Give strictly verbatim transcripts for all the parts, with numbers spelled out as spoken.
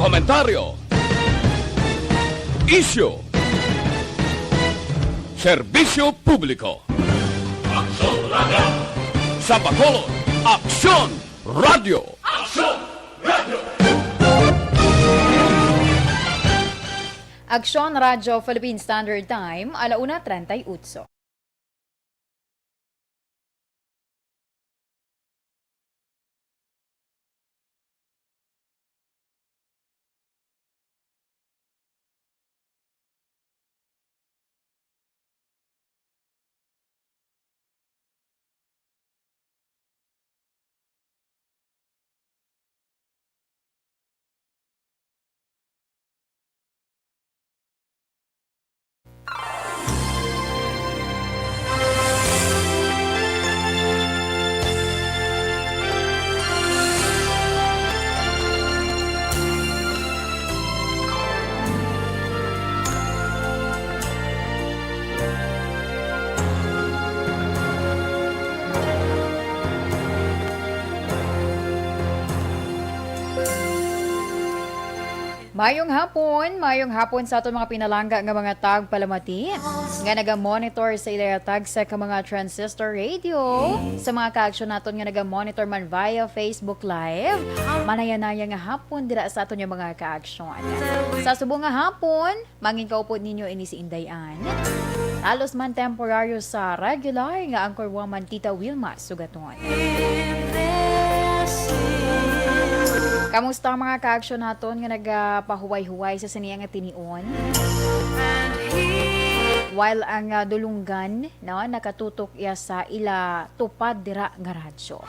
Komentaryo. Isyu. Serbisyo publiko. Aksyon Radio. Sa Bacolod, Aksyon Radio. Aksyon Radio. Aksyon Radyo Philippine Standard Time, ala una treinta y ocho. Mayong hapon, mayong hapon sa aton mga pinalangga nga mga tagpalamati nga naga-monitor sa ila tagsa ka mga transistor radio, sa mga kaaksyon naton nga naga-monitor man via Facebook Live. Manaya-naya nga hapon dira sa aton nga mga kaaksyon. Sa subong nga hapon, mangin kaupod ninyo ini si Inday Ann. Talos man temporaryo sa regular nga anchor woman Tita Wilma Sugaton. Kamusta ang mga kaaksyon naton nga nagapahuway-huway sa sini nga tinion? While ang, ah, dulunggan, no, nakatutok iya sa ila tupad dira nga radyo.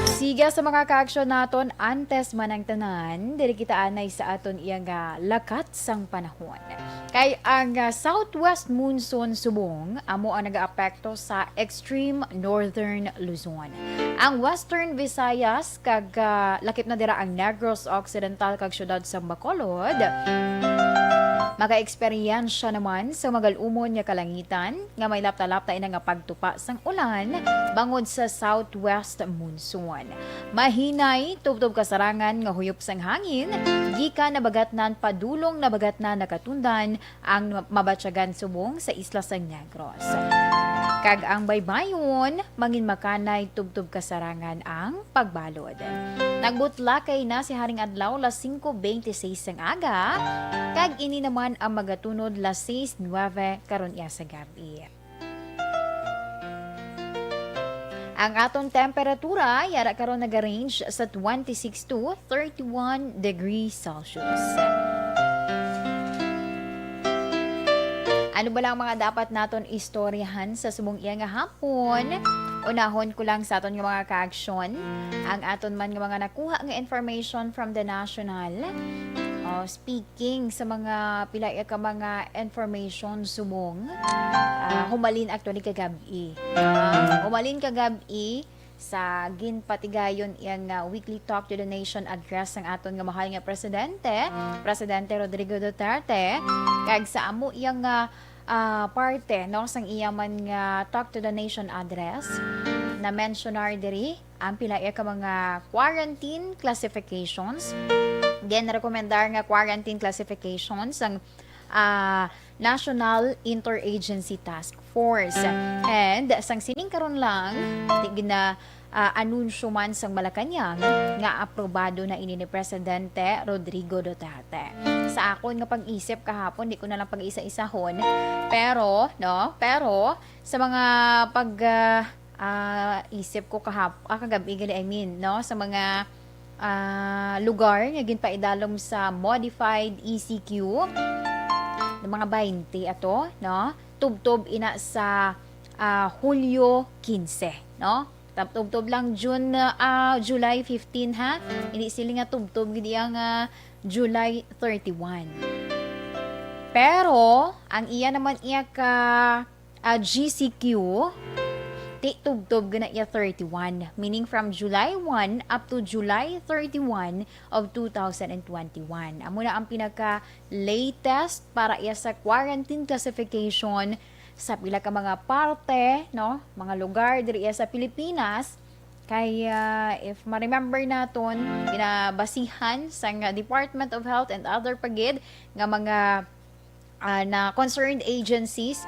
Siga sa mga kaaksyon naton, antes man ang tanan, diri kita anay sa aton iya nga lakat sang panahon. Kay ang, ah, southwest monsoon subong amo ang nagaapekto sa extreme northern Luzon. Ang Western Visayas kag, ah, lakip na dira ang Negros Occidental kag siyudad sa Bacolod, maka-eksperyensya naman sa magal-umon nga kalangitan nga may lapta-lapta ina nga pagtupa sang ulan bangod sa southwest monsoon. Mahinay tubtob kasarangan nga huyop sang hangin gikan Nabagatnan padulong Nabagatnan nakatundan ang mabatyagan subong sa isla sang Negros. Kag ang baybayon, mangin makanay tubtob kasarangan ang pagbalod. Nagbutlakay na si Haring Adlaw las singko beintiseis sang aga, kag ini naman ang magatunod las seis nuebe karon iya sa gab-i. Ang aton temperatura yara karon nagarange sa twenty-six to thirty-one degrees Celsius. Ano ba lang mga dapat naton istoryahan sa subong iya nga hapon? Unahon ko lang sa aton nga mga kaaksyon, ang aton man nga mga nakuha nga information from the national. Oh, speaking sa mga pila ka mga information subong, ah, humalin actually kagab-i. Ah, humalin kagab-i sa ginpatigayon iyang, ah, weekly Talk to the Nation address sang aton nga mahal nga presidente, Presidente Rodrigo Duterte, kag sa amo iyang, ah, ah, parte, no, sang iya man nga Talk to the Nation address, na-mentionar diri ang pila ka mga quarantine classifications. Ginrekomendar nga quarantine classifications sang, ah, National Interagency Task Force. And sang sining karon lang, di gina, ah, anunsyo man sang Malacañang nga aprobado na ini ni Presidente Rodrigo Duterte. Sa akon nga pag-isip kahapon, di ko na lang pag-isa-isahon. Pero, no? Pero, sa mga pag, ah, ah, isip ko kahap-, ah, kagab-i gali, I mean, no? Sa mga, ah, lugar nga ginpaidalom sa modified E C Q, ng mga baynte ato, no? Tubtob ina sa, ah, Hulyo kinse, no? Tap-, tubtob lang June, ah, July fifteen, ha? Hindi sila nga tubtob gid iya nga July thirty-one. Pero, ang iya naman iya ka, ah, G C Q, ti tubtob gina iya thirty-one, meaning from July one up to July thirty-one of two thousand and twenty-one. Amo na ang pinaka-latest para iya sa quarantine classification sa pila ka mga parte, no, mga lugar diri iya sa Pilipinas, Kay, ah, if ma-remember naton, ginabasihan sang Department of Health and other pa gid nga mga, ah, na concerned agencies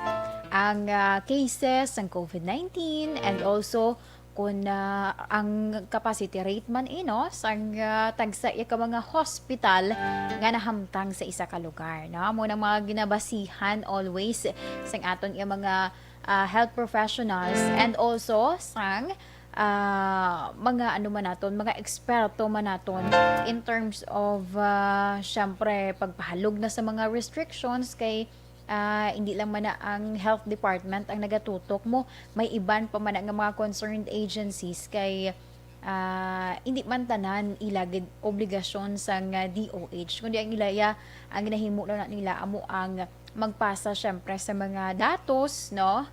ang, ah, cases sang COVID nineteen and also kung, ah, ang capacity rate man, eh, no, sang, ah, tagsa iya ka mga hospital nga nahamtang sa isa ka lugar, no? Amo nang mga ginabasihan always sang aton iya mga, ah, health professionals and also sang, ah, mga ano man naton, mga eksperto man naton in terms of, ah, syempre, pagpahalog na sa mga restrictions kay, ah, hindi lang man na ang health department ang nagatutok mo, may iban pa man na nga mga concerned agencies kay, ah, hindi man tanan ila gid obligasyon sang, ah, D O H, kundi ang ilaya, ang ginahimo lang na nila amo ang magpasa syempre sa mga datos, no?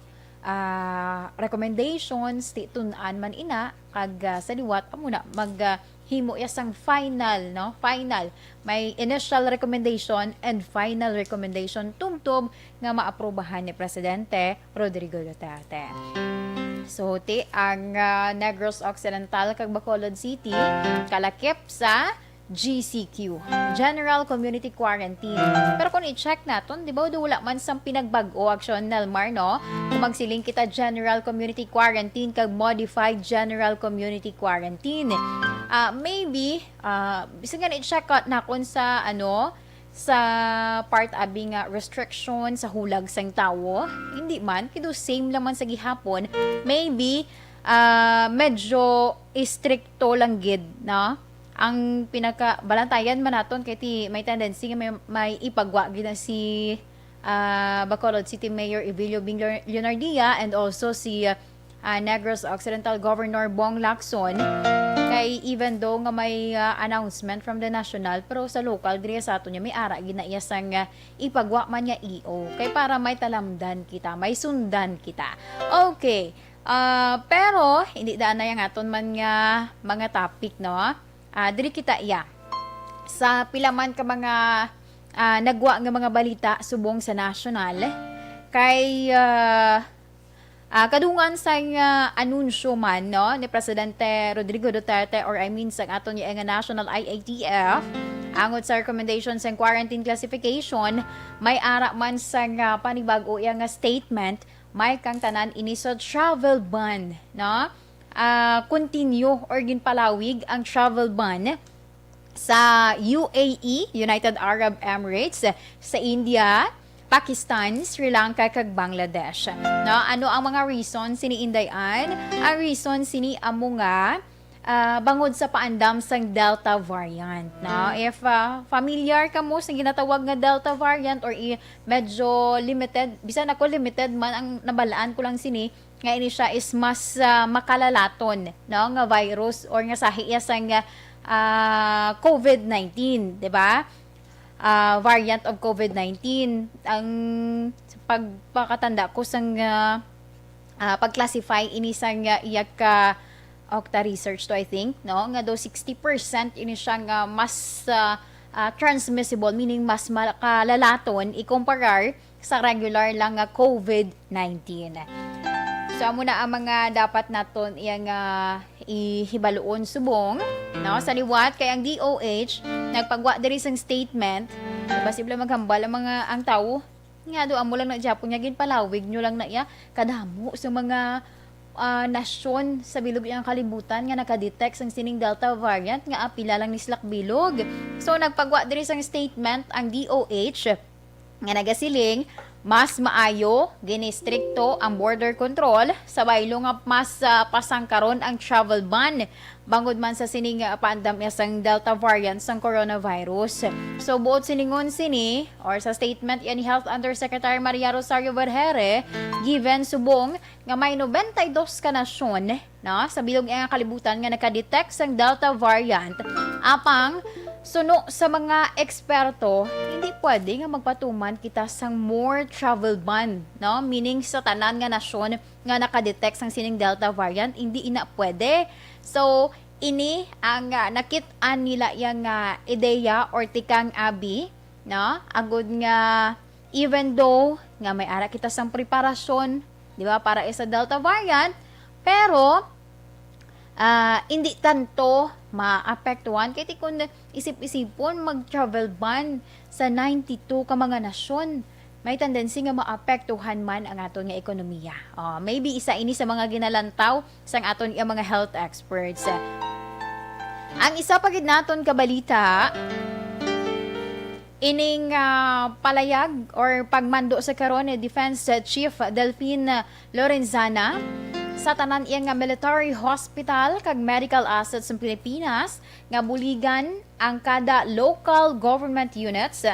Ah, recommendations, ti-, tun-an man ina, kag, ah, sa liwat, amo na, mag, ah, himo iya sang final, no? Final. May initial recommendation and final recommendation tubtob nga maaprubahan ni Presidente Rodrigo Duterte. So, ti ang, ah, Negros Occidental kag Bacolod City kalakip sa G C Q, General Community Quarantine. Pero kung i-check naton, di ba, daw wala man sang pinagbag-o, Action Nelmar, no? Kung magsiling kita General Community Quarantine kag Modified General Community Quarantine. Ah, maybe, ah, bisan nga i-check out nakon sa, ano, sa part abi nga restriction sa hulag sang tawo, hindi man, kay daw same lang man sa gihapon. Maybe, ah, medyo istrikto lang gid, no? Ang pinaka-, balantayan man naton kay ti may tendency nga may, may ipagwa gid na si, ah, Bacolod City Mayor Evelio Bing Leonardia and also si, ah, Negros Occidental Governor Bong Lacson. Kay even though nga may, ah, announcement from the national, pero sa local, diri sa aton niya, may ara gid na iya sang, ah, ipagwa man nga E O. Kay para may talamdan kita, may sundan kita. Okay. Ah, pero hindi daan na yang aton man nga mga topic, no? Ah, diri kita iya. Sa pila man ka mga, ah, nagwa nga mga balita subong sa national, kay, ah, ah, kadungan sang, ah, anunsyo man, no, ni Presidente Rodrigo Duterte, or I mean sang aton iya nga National I A T F, angot sa recommendation sang quarantine classification, may ara man sang, ah, panibag-o iya nga statement, may kang tanan ini sa travel ban, no? Ah, continue or ginpalawig ang travel ban sa U A E, United Arab Emirates, sa India, Pakistan, Sri Lanka, kag Bangladesh. No? Ano ang mga reason sini, Inday Ann? Ang reason sini amo nga, ah, bangod sa paandam sang Delta variant, no? If, ah, familiar kamo sa ginatawag nga Delta variant or i-, medyo limited, bisan ako limited man ang nabalaan ko lang sini, nga ini siya is mas, ah, makalalaton, no, nga virus or nga sahi iya sang, ah, COVID nineteen, di ba? Ah, variant of COVID nineteen. Ang pagpakatanda ko sang, ah, ah, pag-classify ini sang, ah, iya ka Octa research to, I think, no, nga daw sixty percent ini siya nga mas, ah, ah, transmissible, meaning mas makalalaton ikumparar sa regular lang nga COVID nineteen. So, amo na ang mga dapat naton iya nga ihibaluon subong, no? Sa liwat kay ang D O H nagpagwa diri sang statement, basi bala maghambal ang mga, ang tawo nga do amo lang na gyapon nga ginpalawig nyo lang na iya kadamo sa mga, ah, nasyon sa bilog iyang kalibutan nga nakadetect sang sining Delta variant nga apila lang ni silak bilog. So, nagpagwa diri sang statement ang D O H nga nagasiling, mas maayo, ginistrikto ang border control sa baylo nga mas, ah, pasangkaron ang travel ban bangod man sa sining, ah, paandam iya sang Delta variant sang coronavirus. So, buot silingon sini, or sa statement iya ni Health Undersecretary Maria Rosario Vergeire, given subong nga may nobenta y dos ka nasyon, no, sa bilog nga kalibutan nga nakadetect sang Delta variant, apang suno sa mga eksperto, hindi pwede nga magpatuman kita sang more travel ban, no? Meaning sa tanan nga nasyon nga nakadetect sang sining Delta variant, hindi ina pwede. So, ini ang, ah, nakit-an nila iya nga ideya or tikang abi, no? Agud nga even though nga may ara kita sang preparasyon, di ba, para sa Delta variant, pero ah, hindi tanto maapektuhan. Kay ti kun isip-isipon, mag-travel ban sa ninety-two ka mga nasyon, may tendency nga maapektuhan man ang aton nga ekonomiya. Oh, maybe isa ini sa mga ginalantaw sang aton nga mga health experts. Ang isa pa gid naton ka balita, ining, ah, palayag or pagmando sa karon ni Defense Chief Delfin Lorenzana sa tanan iya nga military hospital kag medical assets sa Pilipinas nga buligan ang kada local government units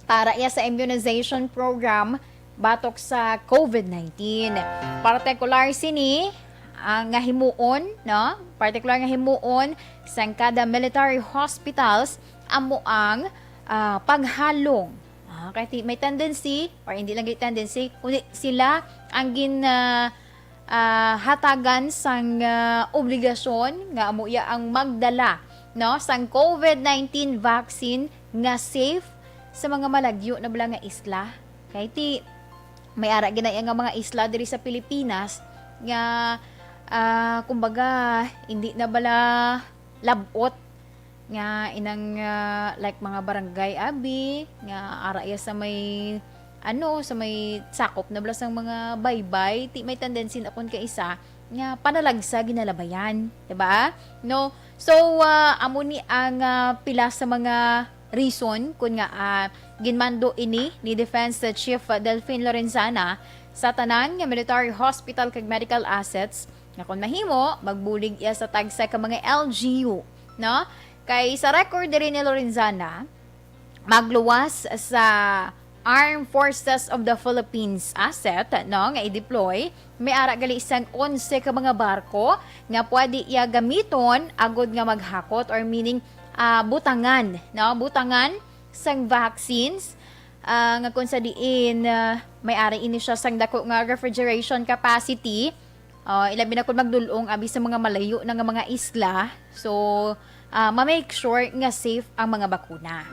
para iya sa immunization program batok sa covid nineteen. Partikular sini, ah, nga himuon, no? Partikular nga himuon sang kada military hospitals amo ang, ah, paghalong. Ah, kay ti-, may tendency, or hindi lang gid tendency, kundi sila ang gin, ah, ah, hatagan sang, ah, obligasyon nga amo iya ang magdala, no, sang covid nineteen vaccine nga safe sa mga malagyo na bala nga isla. Kay ti, may ara gid na iya nga mga isla diri sa Pilipinas nga, ah, kumbaga, hindi na bala lab-ot nga inang, ah, like, mga barangay abi nga ara iya sa may, ano, sa may sakop na bala sang mga baybay, ti may tendency na kun kaisa nga panalagsa ginalabayan, di ba? No? So, ah, amo ni ang, ah, pila sa mga reason kun nga, ah, ginmando ini ni Defense Chief Delfin Lorenzana sa tanan nga military hospital kag medical assets nga kun mahimo, magbulig iya sa tagsa ka mga L G U, no? Kay sa record diri ni Lorenzana, magluwas sa Armed Forces of the Philippines asset, no, nga i-deploy, may ara gali sang onse ka mga barko nga pwede iya gamiton agud nga maghakot, or meaning, ah, butangan, no, butangan sang vaccines, ah, nga kung sa diin, ah, may ara ini siya sang dako nga refrigeration capacity. Ah, ilabi na kung magdul-ong abi sa mga malayo na nga mga isla. So, ah, ma-make sure nga safe ang mga bakuna.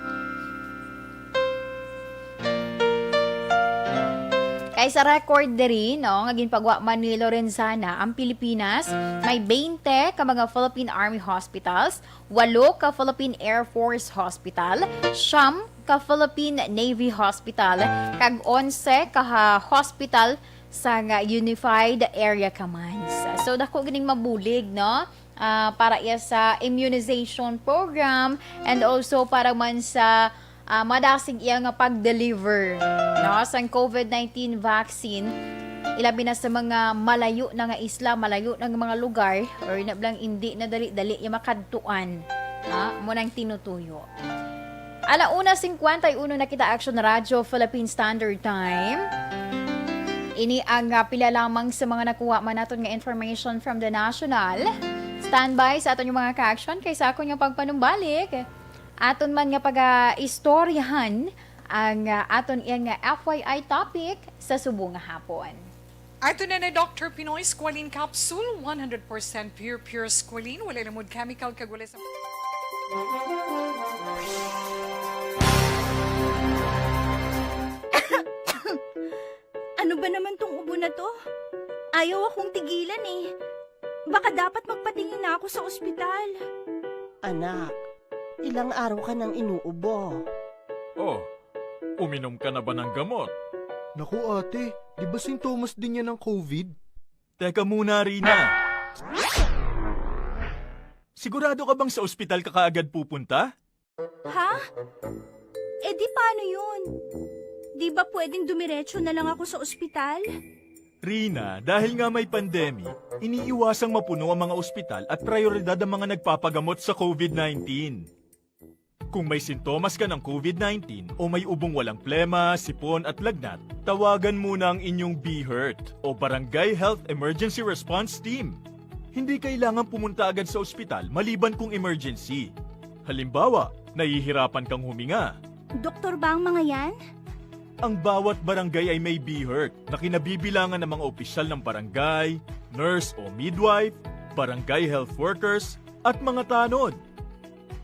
Kay sa record diri, no, nga ginpagwa man ni Lorenzana, ang Pilipinas may twenty ka mga Philippine Army Hospitals, walo ka Philippine Air Force Hospital, siyam ka Philippine Navy Hospital, kag onse ka ha-, hospital sang Unified Area Commands. So, dako gining mabulig, no? Ah, para iya sa immunization program and also para man sa, ah, madasig iya nga pag-deliver, no, sang covid nineteen vaccine, ilabi na sa mga malayo na nga isla, malayo na nga mga lugar, or na bala nga indi na dali-dali iya makadtuan. Ha? Amo nang tinutuyo. Ala una cincuenta y uno na kita, Action Radyo Philippine Standard Time. Ini ang, ah, pila lamang sa mga nakuha man naton nga information from the national. Standby sa aton yung mga ka-action kay sa akon nga pagpanumbalik, aton man nga pag-istoryahan ang, ah, aton iyang nga F Y I topic sa subong nga hapon. Ato na na Doctor Pinoy Squalene Capsule, one hundred percent pure, pure squalene, walay lamud chemical, kag walay sa... Ano ba naman tong ubo na to? Ayaw akong tigilan eh. Baka dapat magpatingin na ako sa ospital. Anak, ilang araw ka nang inuubo. Oh, uminom ka na ba ng gamot? Naku, ate, di ba sintomas din yan ng covid? Teka muna, Rina. Sigurado ka bang sa ospital ka kaagad pupunta? Ha? Eh di paano yun? Di ba pwedeng dumiretso na lang ako sa ospital? Rina, dahil nga may pandemic, iniiwasang mapuno ang mga ospital at prioridad ang mga nagpapagamot sa covid nineteen. Kung may sintomas ka ng covid nineteen o may ubong walang plema, sipon at lagnat, tawagan muna ang inyong BHERT o Barangay Health Emergency Response Team. Hindi kailangan pumunta agad sa ospital maliban kung emergency. Halimbawa, nahihirapan kang huminga. Doktor ba ang mga yan? Ang bawat barangay ay may BHERT na kinabibilangan ng mga opisyal ng barangay, nurse o midwife, barangay health workers, at mga tanod.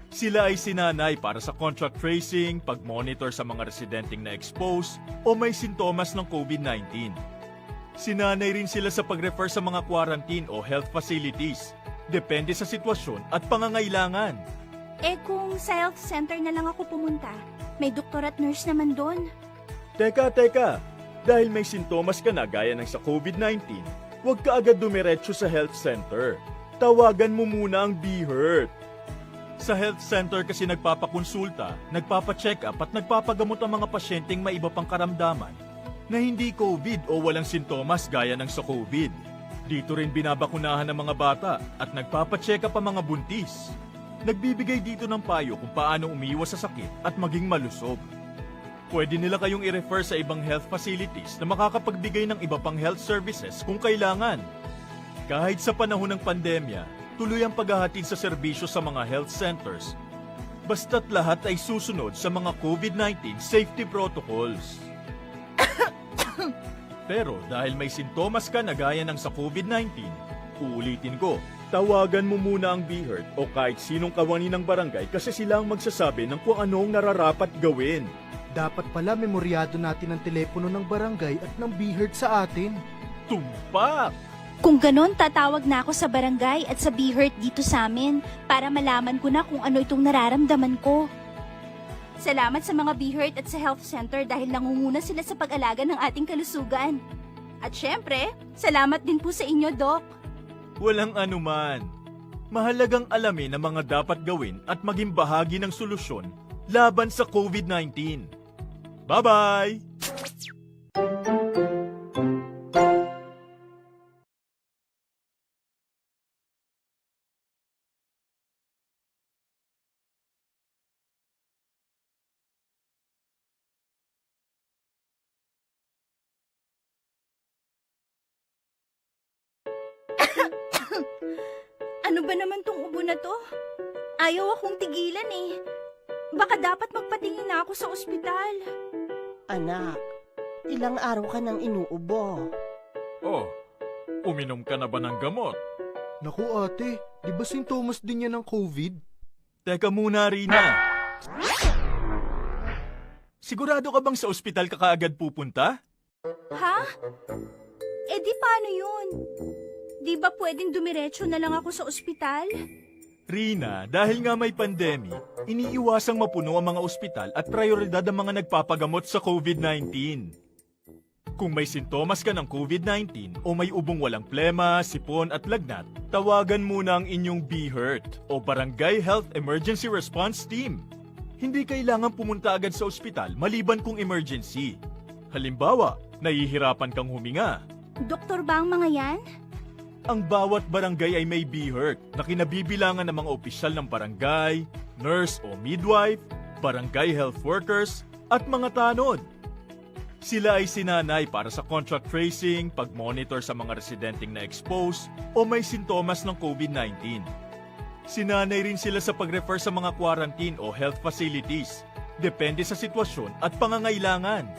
Sila ay sinanay para sa contact tracing, pag-monitor sa mga residenteng na-expose o may sintomas ng covid nineteen. Sinanay rin sila sa pag-refer sa mga quarantine o health facilities. depende sa sitwasyon at pangangailangan. Eh, kung sa health center na lang ako pumunta, may doktor at nurse naman doon. Teka, teka! Dahil may sintomas ka na gaya ng sa covid nineteen, huwag ka agad dumiretso sa health center. Tawagan mo muna ang BHERT. Sa health center kasi nagpapakonsulta, nagpapacheck-up at nagpapagamot ang mga pasyenteng may iba pang karamdaman na hindi covid o walang sintomas gaya ng sa covid. Dito rin binabakunahan ang mga bata at nagpapacheck-up ang mga buntis. Nagbibigay dito ng payo kung paano umiwas sa sakit at maging malusog. Pwede nila kayong i-refer sa ibang health facilities na makakapagbigay ng iba pang health services kung kailangan. Kahit sa panahon ng pandemya, tuloy ang paghahatid sa serbisyo sa mga health centers, basta't lahat ay susunod sa mga covid nineteen safety protocols. Pero dahil may sintomas ka na gaya ng sa covid nineteen, uulitin ko, tawagan mo muna ang BHERT o kahit sinong kawani ng barangay kasi sila ang magsasabi ng kung ano ang nararapat gawin. Dapat pala memoryado natin ang telepono ng barangay at ng BHERT sa atin. Tumpak! Kung ganon, tatawag na ako sa barangay at sa BHERT dito sa amin para malaman ko na kung ano itong nararamdaman ko. Salamat sa mga BHERT at sa health center dahil nangunguna sila sa pag-alaga ng ating kalusugan. At syempre, salamat din po sa inyo, Doc. Walang anuman. Mahalagang alamin ang mga dapat gawin at maging bahagi ng solusyon laban sa covid nineteen. Bye-bye! Ano ba naman tong ubo na to? Ayaw akong tigilan eh. Baka dapat magpatingin na ako sa ospital. Anak, ilang araw ka nang inuubo. Oh, uminom ka na ba ng gamot? Naku ate, di ba sintomas din yan ng covid? Teka muna, Rina. Sigurado ka bang sa ospital ka kaagad pupunta? Ha? Eh di paano yun? Di ba pwedeng dumiretso na lang ako sa ospital? Rina, dahil nga may pandemic, iniiwasang mapuno ang mga ospital at prioridad ang mga nagpapagamot sa covid nineteen. Kung may sintomas ka ng covid nineteen o may ubong walang plema, sipon at lagnat, tawagan muna ang inyong BHERT o Barangay Health Emergency Response Team. Hindi kailangan pumunta agad sa ospital maliban kung emergency. Halimbawa, nahihirapan kang huminga. Doktor ba ang mga yan? Ang bawat barangay ay may BHERT na kinabibilangan ng mga opisyal ng barangay, nurse o midwife, barangay health workers, at mga tanod. Sila ay sinanay para sa contact tracing, pag-monitor sa mga residenteng na-expose o may sintomas ng covid nineteen. Sinanay rin sila sa pag-refer sa mga quarantine o health facilities, depende sa sitwasyon at pangangailangan.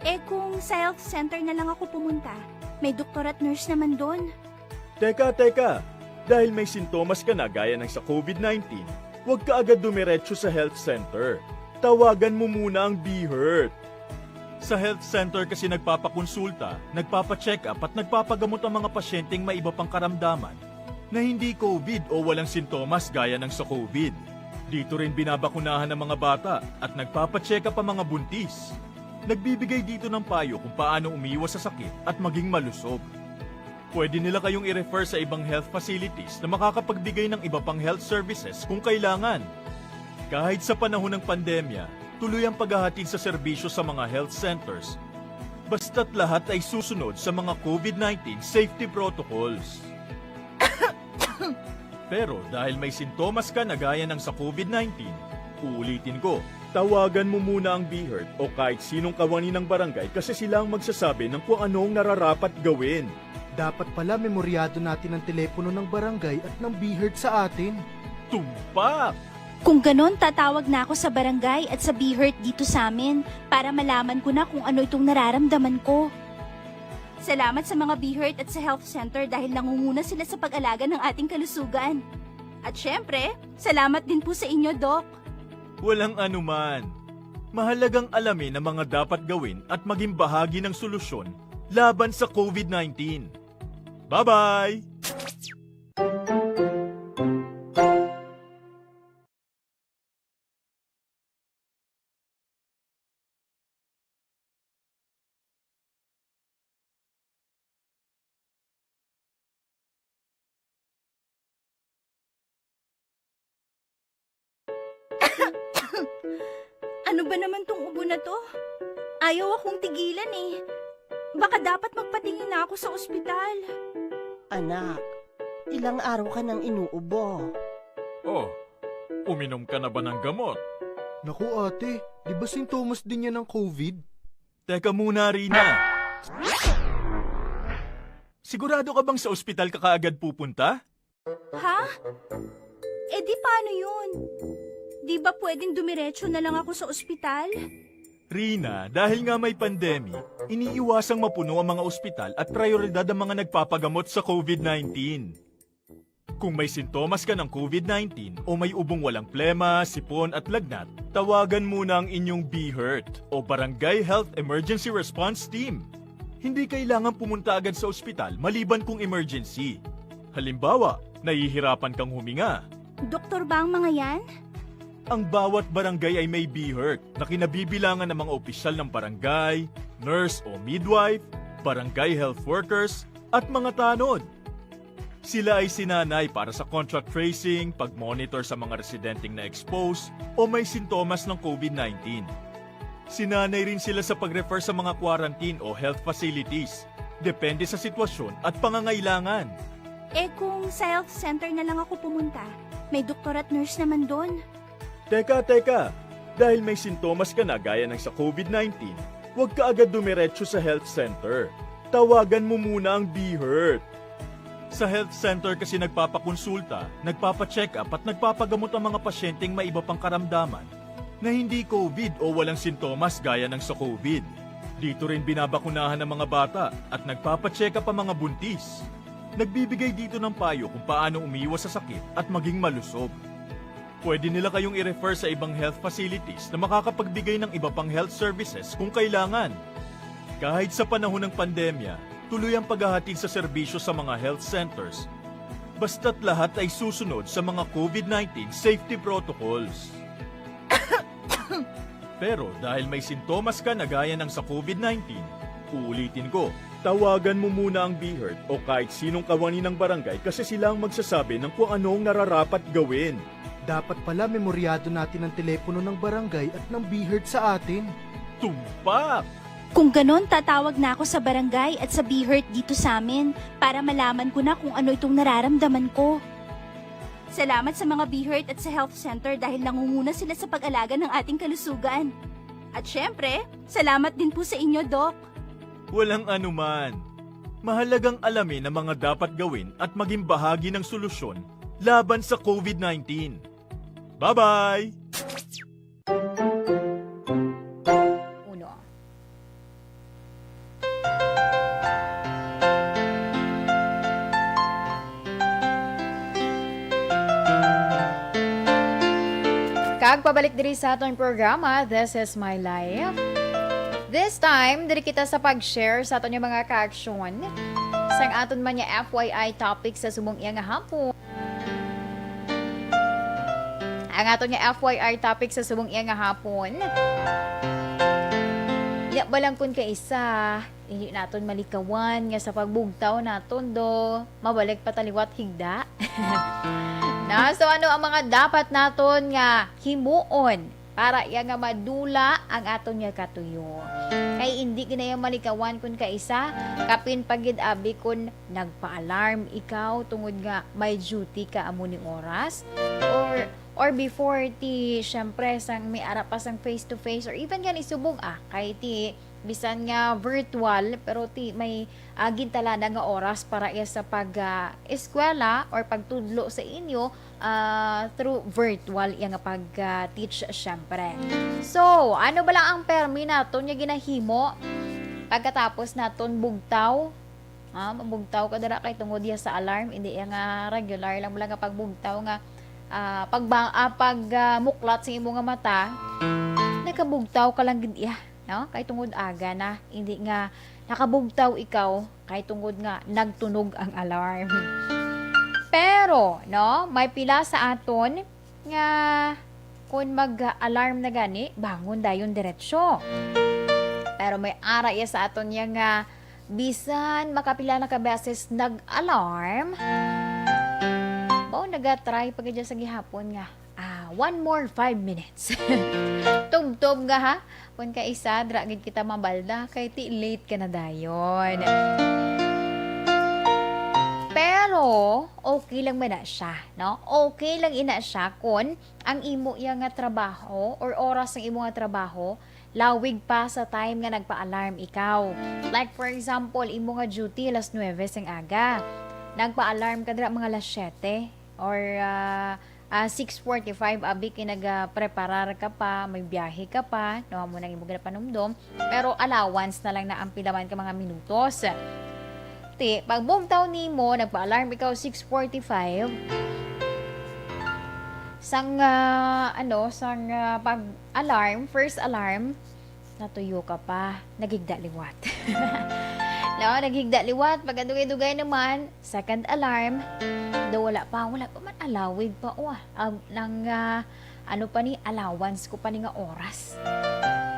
Eh kung sa health center na lang ako pumunta, may doktor at nurse naman doon. Teka, teka! Dahil may sintomas ka na gaya ng sa covid nineteen, huwag ka agad dumiretso sa health center. Tawagan mo muna ang BHERT. Sa health center kasi nagpapakonsulta, nagpapacheck-up at nagpapagamot ang mga pasyenteng may iba pang karamdaman na hindi covid o walang sintomas gaya ng sa covid. Dito rin binabakunahan ang mga bata at nagpapacheck-up ang mga buntis. Nagbibigay dito ng payo kung paano umiwas sa sakit at maging malusog. Pwede nila kayong i-refer sa ibang health facilities na makakapagbigay ng iba pang health services kung kailangan. Kahit sa panahon ng pandemya, tuloy ang paghahatid sa serbisyo sa mga health centers, basta't lahat ay susunod sa mga covid nineteen safety protocols. Pero dahil may sintomas ka na gaya ng sa covid nineteen, uulitin ko, tawagan mo muna ang BHERT o kahit sinong kawani ng barangay kasi sila ang magsasabi ng kung ano ang nararapat gawin. Dapat pala memoryado natin ang telepono ng barangay at ng BHERT sa atin. Tumpak! Kung ganon, tatawag na ako sa barangay at sa BHERT dito sa amin para malaman ko na kung ano itong nararamdaman ko. Salamat sa mga BHERT at sa health center dahil nangunguna sila sa pag-alaga ng ating kalusugan. At syempre, salamat din po sa inyo, Doc. Walang anuman. Mahalagang alamin ang mga dapat gawin at maging bahagi ng solusyon laban sa covid nineteen. Bye-bye! Ano ba naman tong ubo na to? Ayaw akong tigilan eh. Baka dapat magpatingin na ako sa ospital. Anak, ilang araw ka nang inuubo. Oh, uminom ka na ba ng gamot? Naku ate, di ba sintomas din yan ng COVID? Teka muna, Rina. Sigurado ka bang sa ospital ka kaagad pupunta? Ha? Eh di paano yun? Di ba pwedeng dumiretso na lang ako sa ospital? Rina, dahil nga may pandemic, iniiwasang mapuno ang mga ospital at prioridad ang mga nagpapagamot sa COVID nineteen. Kung may sintomas ka ng COVID nineteen o may ubong walang plema, sipon at lagnat, tawagan muna ang inyong BHERT o Barangay Health Emergency Response Team. Hindi kailangan pumunta agad sa ospital maliban kung emergency. Halimbawa, nahihirapan kang huminga. Doktor ba ang mga yan? Ang bawat barangay ay may BHERT na kinabibilangan ng mga opisyal ng barangay, nurse o midwife, barangay health workers, at mga tanod. Sila ay sinanay para sa contact tracing, pag-monitor sa mga residenteng na-expose o may sintomas ng COVID nineteen. Sinanay rin sila sa pag-refer sa mga quarantine o health facilities, depende sa sitwasyon at pangangailangan. Eh kung sa health center na lang ako pumunta, may doktor at nurse naman doon. Teka, teka! Dahil may sintomas ka na gaya ng sa COVID nineteen, huwag ka agad dumiretso sa health center. Tawagan mo muna ang BHERT. Sa health center kasi nagpapakonsulta, nagpapacheck-up at nagpapagamot ang mga pasyenteng may iba pang karamdaman na hindi COVID o walang sintomas gaya ng sa COVID. Dito rin binabakunahan ang mga bata at nagpapacheck-up ang mga buntis. Nagbibigay dito ng payo kung paano umiwas sa sakit at maging malusog. Pwede nila kayong i-refer sa ibang health facilities na makakapagbigay ng iba pang health services kung kailangan. Kahit sa panahon ng pandemya, tuloy ang paghahatid sa serbisyo sa mga health centers, basta't lahat ay susunod sa mga COVID nineteen safety protocols. Pero dahil may sintomas ka na gaya ng sa COVID nineteen, uulitin ko, tawagan mo muna ang BHERT o kahit sinong kawani ng barangay kasi sila ang magsasabi ng kung ano ang nararapat gawin. Dapat pala memoryado natin ang telepono ng barangay at ng BHERT sa atin. Tumpak! Kung ganon, tatawag na ako sa barangay at sa BHERT dito sa amin para malaman ko na kung ano itong nararamdaman ko. Salamat sa mga BHERT at sa health center dahil nangunguna sila sa pag-alaga ng ating kalusugan. At syempre, salamat din po sa inyo, Doc. Walang anuman. Mahalagang alamin ang mga dapat gawin at maging bahagi ng solusyon laban sa COVID nineteen. Bye-bye! Uno. Kag pabalik diri sa aton programa, This is My Life. This time, diri kita sa pag-share sa aton nga mga kaaksyon sang aton man nga F Y I topic sa subong iya nga hapon. Ang aton nga F Y I topic sa subong iya nga hapon. Nya ba lang kun kaisa, hindi naton malikawan nga sa pagbugtaw naton do, mabalik pa ta liwat higda. Na, so ano ang mga dapat naton nga himuon para iya nga madula ang aton nga katuyo? Kay hindi gid na iya malikawan kun kaisa, kapin pa gid abi kun nagpa-alarm ikaw tungod nga may duty ka amo ni oras, or or before, ti, syempre, sang may ara pa sang face to face, or even gani subong, ah, kay ti bisan nga virtual, pero ti may, ah, gintalana nga oras para iya sa pag, ah, eskwela or pagtudlo sa inyo, ah, through virtual iya nga pag, ah, teach, syempre. So, ano ba lang ang permi naton nga ginahimo pagkatapos naton bugtaw? Ah, mabugtaw ka dira kay tungod iya sa alarm, hindi iya nga regular lang, wala nga pagbugtaw nga, ah, pag, ah, pag, ah, muklat sa imo nga mata, nakabugtaw ka lang gid iya, no? Kay tungod aga na, hindi nga nakabugtaw ikaw kay tungod nga nagtunog ang alarm. Pero, no, may pila sa aton nga kun mag-alarm na gani, bangon dayon diretsyo. Pero may ara iya sa aton niya nga bisan makapila na ka beses nag-alarm, mao naga-try pa gid sa gihapon nga, ah, One more five minutes. Tubtob nga, ha? Kung kaisa, dira gid kita mabalda, kay ti late ka na dayon. Pero, okay lang man na siya, no? Okay lang ina siya kung ang imo iya nga trabaho or oras ng imo nga trabaho, lawig pa sa time nga nagpa-alarm ikaw. Like, for example, imo nga duty alas nuwebe sang aga. Nagpa-alarm ka dira mga alas siyete or, ah, ah, six forty-five, abi, kay nagapreparar ka pa, may biyahe ka pa, no? Amo nang imo ginapanumdom. Pero allowance na lang na ang pila man ka mga minutos. Ti, pagbugtaw nimo, nagpa-alarm ikaw six forty-five. Sang, ah, ano, sang, ah, pag-alarm, first alarm, natuyo ka pa, naghigda liwat. No, naghigda liwat, pagkadugay-dugay naman, second alarm, do wala pa, wala pa man, alawig pa, oh, ah, nang, ah, ano pa ni, allowance ko pa ni nga oras.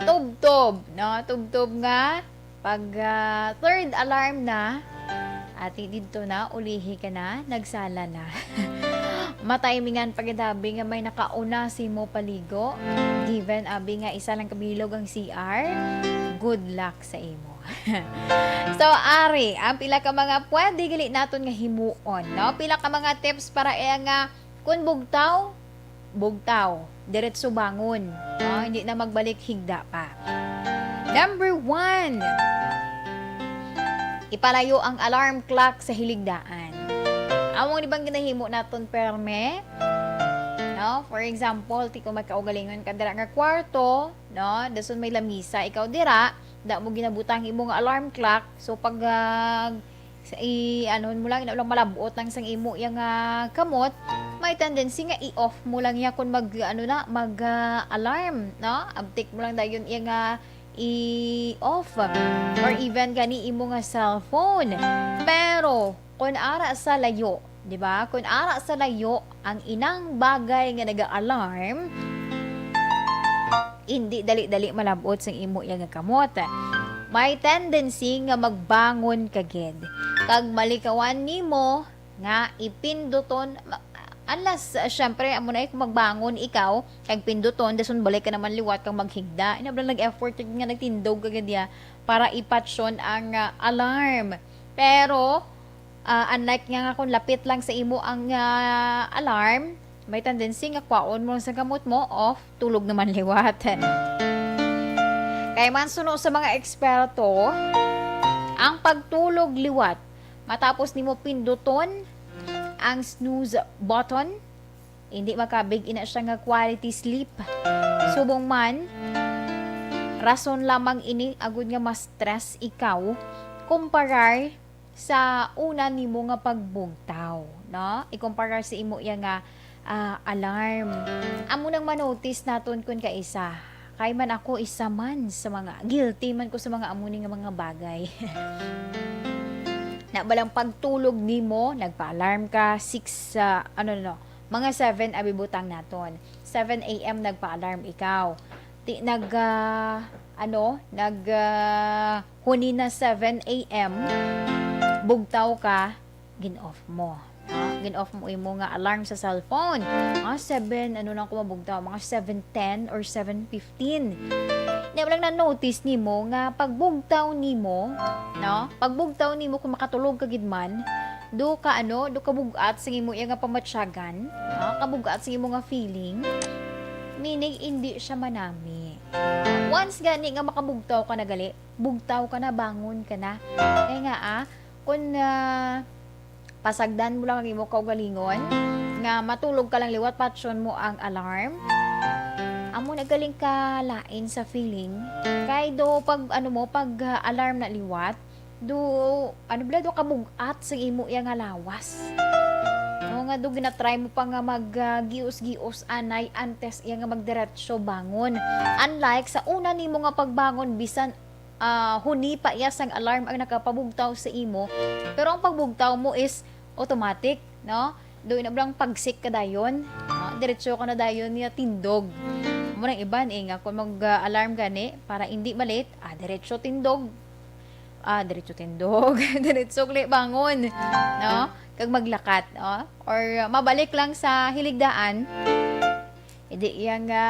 Tubtob, no? Tubtob nga, pag, ah, third alarm na, ati didto na, ulihi ka na, nagsala na. Matimingan pa gid abi nga may nakauna sa imo paligo. Given abi nga isa lang ka bilog ang C R, good luck sa imo. So, ari, ang pila ka mga pwede gali naton nga himuon, no? Pila ka mga tips para iya nga kun bugtaw, bugtaw, diretso bangon, no? Hindi na magbalik higda pa. Number one, ipalayo ang alarm clock sa hiligdaan. Amo ni bang ginahimo naton perme? No? For example, ti kung may kaugalingon ka dira nga kwarto, no? Dason may lamisa ikaw dira, da mo ginabutang imo nga alarm clock. So pag, ah, sa i-, ano mo lang, ina lang malabot lang sang imo iya nga kamot, may tendency nga i-off mo lang iya kung mag, ano na, mag, ah, alarm, no? Abtik mo lang dayon iya nga i-off. Or even gani imo nga cellphone. Pero, kung ara sa layo, di ba? Kung ara sa layo, ang inang bagay nga naga-alarm, hindi dali-dali malabot sang imo iya nga kamot. May tendency nga magbangon ka gid. Kag malikawan nimo nga ipinduton, ma-, unless, uh, syempre, amo na, kung magbangon ikaw, kag pinduton, dason balik ka naman liwat kag maghigda. Ina, bala nag-effort ka nga nagtindog ka gid ya para ipatyon ang, uh, alarm. Pero, uh, unlike nga, nga kung lapit lang sa imo ang, uh, alarm, may tendency nga kwaon mo lang sa kamot mo, off, tulog naman liwat. Kay man suno sa mga eksperto, ang pagtulog liwat matapos nimo pinduton ang snooze button, hindi makabig ina siya nga quality sleep. Subong man, rason lamang ini agud nga ma-stress ikaw kumparar sa una nimo nga pagbugtaw, no? Ikumparar sa imo iya nga, ah, alarm. Amo nang manotice naton kun kaisa. Kay man ako isa man sa mga, guilty man ko sa mga amo ni nga mga bagay. Na balang pagtulog nimo, nagpa-alarm ka, six, ah, ano, no, mga seven abi butang naton. Seven A M nagpa-alarm ikaw. Ti-, nag, ah, ano, nag, ah, huni na seven A M, bugtaw ka, gin-off mo. No? Gin-off mo imo nga alarm sa cellphone. Ah, seven, ano lang ko mabugtaw, mga seven ten or seven fifteen. Di ba lang na-notice nimo nga pagbugtaw nimo, no? Pagbugtaw nimo kung makatulog ka gid man, do ka, ano, do ka bug-at sa imo iya nga pamatyagan, no? Kabug-at sa imo nga feeling, meaning hindi siya manami. Once gani nga makabugtaw ka na gali, bugtaw ka na, bangon ka na. Kaya nga, ah, kung, ah, pasagdan mo lang ang imo kaugalingon, nga matulog ka lang liwat, patyon mo ang alarm, amo na galing ka lain sa feeling. Kay do pag, ano mo, pag, ah, alarm na liwat, do, ano bala, do kabug-at sa imo iya nga lawas. No, nga do ginatry mo pa nga mag, ah, gios-gios anay antes iya nga magdiretso bangon. Unlike sa una nimo nga pagbangon, bisan, ah, huni pa iya sang alarm ang nakapabugtaw sa imo, pero ang pagbugtaw mo is automatic, no? Do ina bala lang pagsik ka dayon, no? Diretso ka na dayon niya tindog. Mo nang iban, eh, nga kung mag, ah, alarm gani para hindi ma-late, ah, diretso tindog. Ah, diretso tindog. Diretso uli bangon, no? Kag maglakat, no? Or, ah, mabalik lang sa hiligdaan. Di iya nga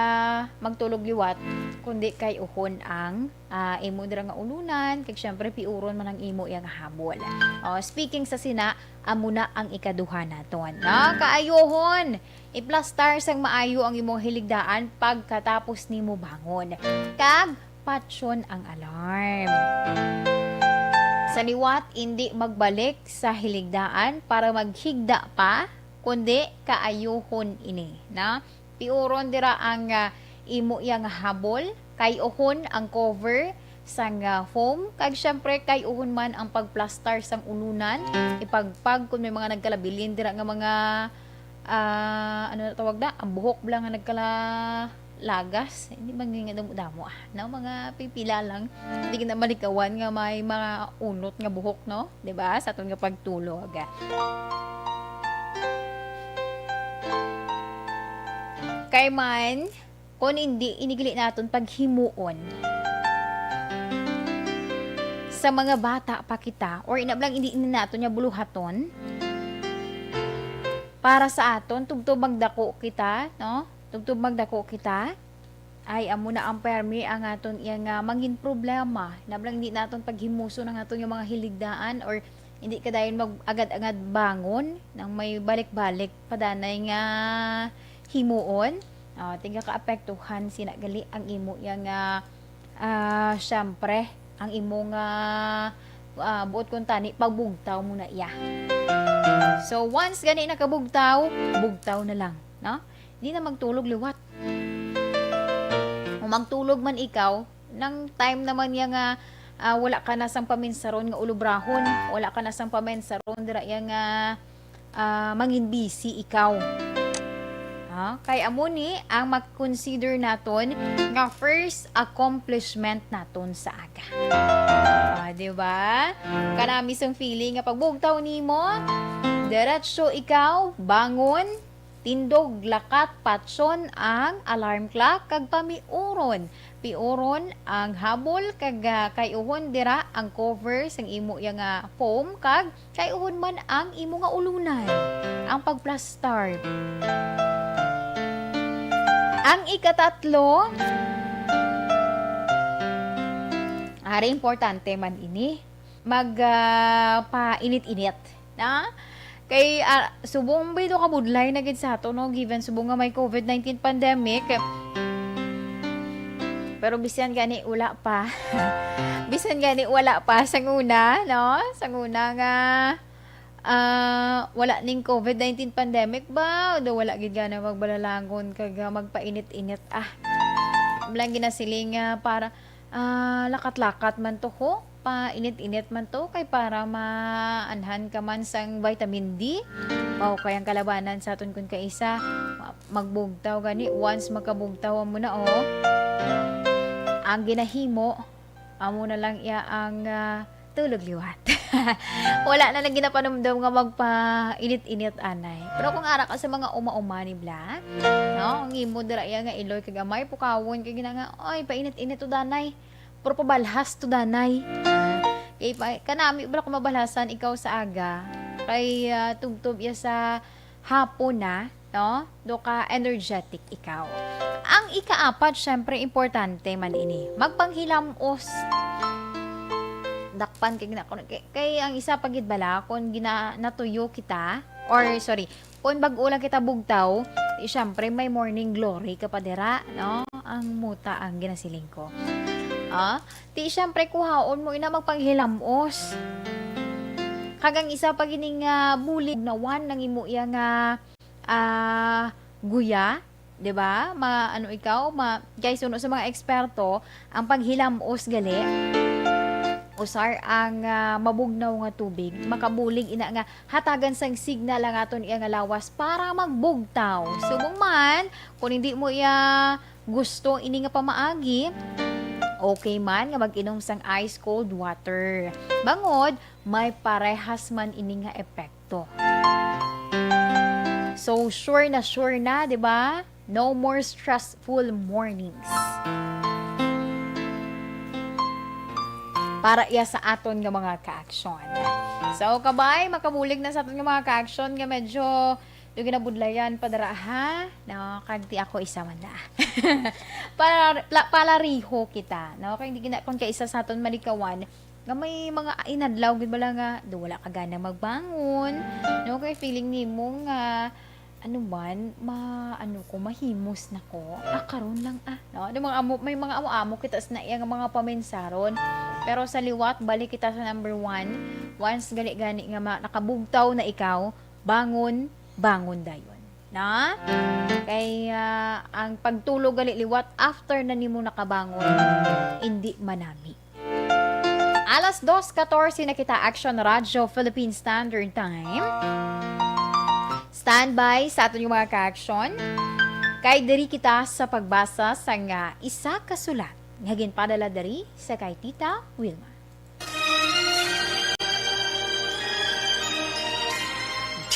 magtulog liwat, kundi kay-uhon ang, ah, imo dira nga ulunan, kag syempre piuron man ang imo iya nga habol. Oh, speaking sa sina, amo na ang ikaduha naton, no? Kaayohon, iplastar sang maayo ang imong hiligdaan pagkatapos nimo bangon. Kag patyon ang alarm. Sa liwat, indi magbalik sa hiligdaan para maghigda pa, kundi kaayohon ini, na piuron dira ang, ah, imo iya nga habol, kay-uhon ang cover sang, ah, foam, kag syempre kay-uhon man ang pagplastar sang ulunan, ipagpag kung may mga nagkalabilin dira nga mga, ah, ano na tawag na, ang buhok bala nga nagkalagas, hindi man nga damo-damo, ah, no? Mga pipila lang, hindi ka na malikawan nga may mga unot nga buhok, no? Di ba? Sa aton nga pagtulog. Kay man, kung hindi, ini gali naton paghimuon sa mga bata pa kita, or ina lang, hindi na naton nga buluhaton para sa aton, tubtob magdako kita, no? Tubtob magdako kita, ay, amo na ang permi ang aton iya nga mangin problema. Ina lang, hindi naton paghimuson ang aton nga mga hiligdaan, or hindi ka dayon mag-agad-agad bangon nang may balik-balik pa danay nga himuon. Ah, tingga kaapektuhan sina gali ang imo iya nga, ah, syempre, ang imo nga, ah, buot kuntani, pagbugtaw mo na iya. So, once gani nakabugtaw, bugtaw na lang, no? Di na magtulog liwat. Kung magtulog man ikaw, nang time naman niya nga, ah, wala ka na sang paminsaron nga ulubrahon, wala ka na sang paminsaron dira iya nga, ah, mangin busy ikaw. Ha? Kay amo ni ang ma-consider naton nga first accomplishment naton sa aga. Ah, di ba? Kanami sang feeling nga pagbugtaw nimo, diretso ikaw, bangon, tindog, lakat, patyon ang alarm clock, kag pamiuron. Piuron ang habol, kag, ah, kay-uhon dira ang cover sang imo iya nga foam, kag kay-uhon man ang imo nga ulunan, ang pagplastar. Ang ikatatlo, ari importante man ini, mag, ah, painit-init, na? Kay, ah, subong ba ito kabudlay na gid sa ato, no? Given subong nga may covid nineteen pandemic. Pero bisan gani wala pa. Bisan gani wala pa sang una, no? Sang una nga, ah, wala ning covid nineteen pandemic ba? Daw wala gid gana magbalalangon kag, ah, magpainit-init. Ah, lang ginasiling nga para, ah, lakat-lakat man to ko. Painit-init man to kay para maanhan ka man sang vitamin D. Mao kay ang kalabanan sa aton kun kaisa, ma-, magbugtaw gani. Once makabugtaw mo na, oh, ang ginahimo, amo na lang iya ang, ah, tulog liwat. Wala na lang ginapanumdum nga magpainit-init anay. Pero kung ara ka sa mga uma-uma ni bla, no, ang imo dira iya nga iloy kag amay pukawon kay gina nga, "Oy, painit-init to danay." Pero pabalhas to danay. Kay pa, kanami bala kung mabalhasan ikaw sa aga. Kay, ah, tubtob iya sa hapon na, no? Do ka energetic ikaw. Ang ikaapat, syempre, importante man ini. Magpanghilam-os. Dakpan kay gina-, kay, kay ang isa pa gid bala, kung gina-, natuyo kita, or, sorry, kung bag-o lang kita bugtaw, di syempre may morning glory ka pa dira, no? Ang muta ang ginasiling ko. Ah, di syempre kuhaon mo ina magpanghilam-os. Kag ang isa pa gini nga bulig nawan nang imo iya nga, ah, guya, di ba? Ma-, ano ikaw, ma-, kay suno sa mga eksperto, ang paghilam-os gali, usar ang, ah, mabugnaw nga tubig, makabulig ina nga hatagan sang signal ang aton iya nga lawas para magbugtaw. Subong man, kung hindi mo iya gusto ini nga pamaagi, okay man nga mag-inom sang ice cold water. Bangod, may parehas man ini nga epekto. So, sure na sure na, di ba? No more stressful mornings. Para iya sa aton nga mga kaaksyon. So, kabay, makabulig na sa aton nga mga kaaksyon nga medyo Yung ginabudlayan pa dara, ha? No, kag ti ako isa man na. Para, pla-, palariho kita, no? Kay hindi gina-, kung kaisa sa aton malikawan, nga may mga inadlaw, gid bala nga, do wala ka gana magbangon, no? Kay feeling nimo nga, ano man, ma-, ano ko, mahimos na ko. Ah, karon lang, ah, no? Yung mga amo, may mga amo-amo kita sa naiya nga mga pamensaron. Pero sa liwat, balik kita sa number one. Once gali-gani nga ma-, nakabugtaw na ikaw, bangon, bangon dayon. Na? Kay, ah, ang pagtulog gali liwat after na nimo nakabangon, hindi manami. Alas dos katorse na kita, Action Radyo Philippine Standard Time. Standby sa aton yung mga ka-action. Kay diri kita sa pagbasa sa nga isa ka sulat nga ginpadala diri sa kay Tita Wilma.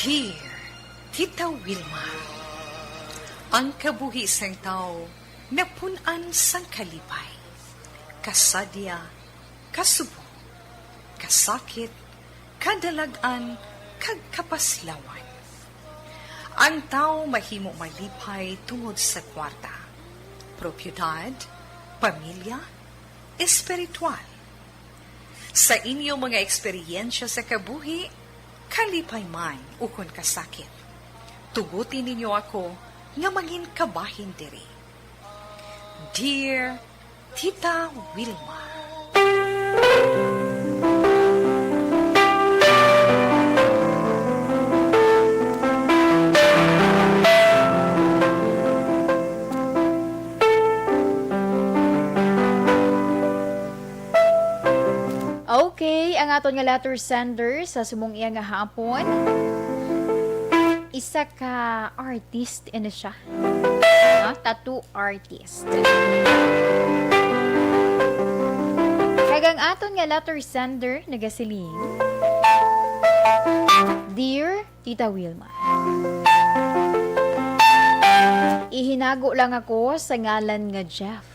Dear Tita Wilma, ang kabuhi sang tawo napun-an sang kalipay, kasadya, kasubo, kasakit, kadalag-an, kag kapaslawan. Ang tawo mahimo malipay tungod sa kwarta, propiedad, pamilya, espiritual. Sa inyo mga eksperyensya sa kabuhi, kalipay man ukon kasakit, tuguti ninyo ako nga mangin kabahin diri. Dear Tita Wilma. Okay, ang aton nga letter sender sa sumong iya nga hapon, isa ka artist ini siya. Ah, tattoo artist. Kag ang aton nga letter sender nagasiling, Dear Tita Wilma, ihinago lang ako sa ngalan nga Jeff.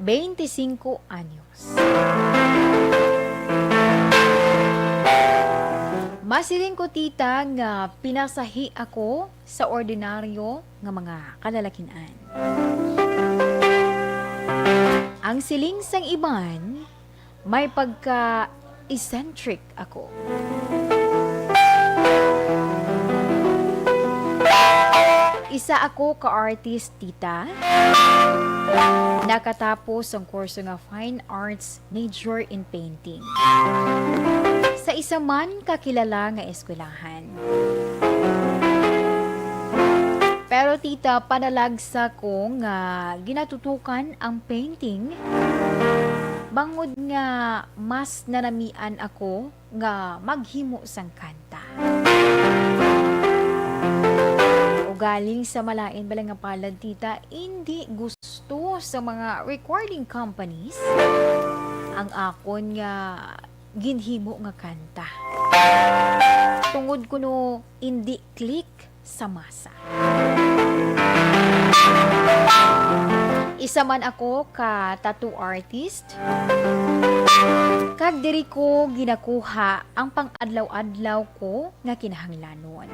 Twenty-cinco anyos. Masiling ko, tita, nga pinasahi ako sa ordinaryo nga mga kalalakin-an. Ang siling sang iban, may pagka-eccentric ako. Isa ako ka artist, tita. Nakatapos ang kurso nga Fine Arts, major in painting, sa isa man ka kilala nga eskwelahan. Pero, tita, panalagsa ko nga ginatutukan ang painting, bangod nga mas nanamian ako nga maghimo sang kanta. Ugaling sa malain bala nga palad, tita, indi gusto sa mga recording companies ang akon nga ginhimo nga kanta. Tungod kuno indi click sa masa. Isa man ako ka tattoo artist, kag diri ko ginakuha ang pang-adlaw-adlaw ko nga kinahanglanon.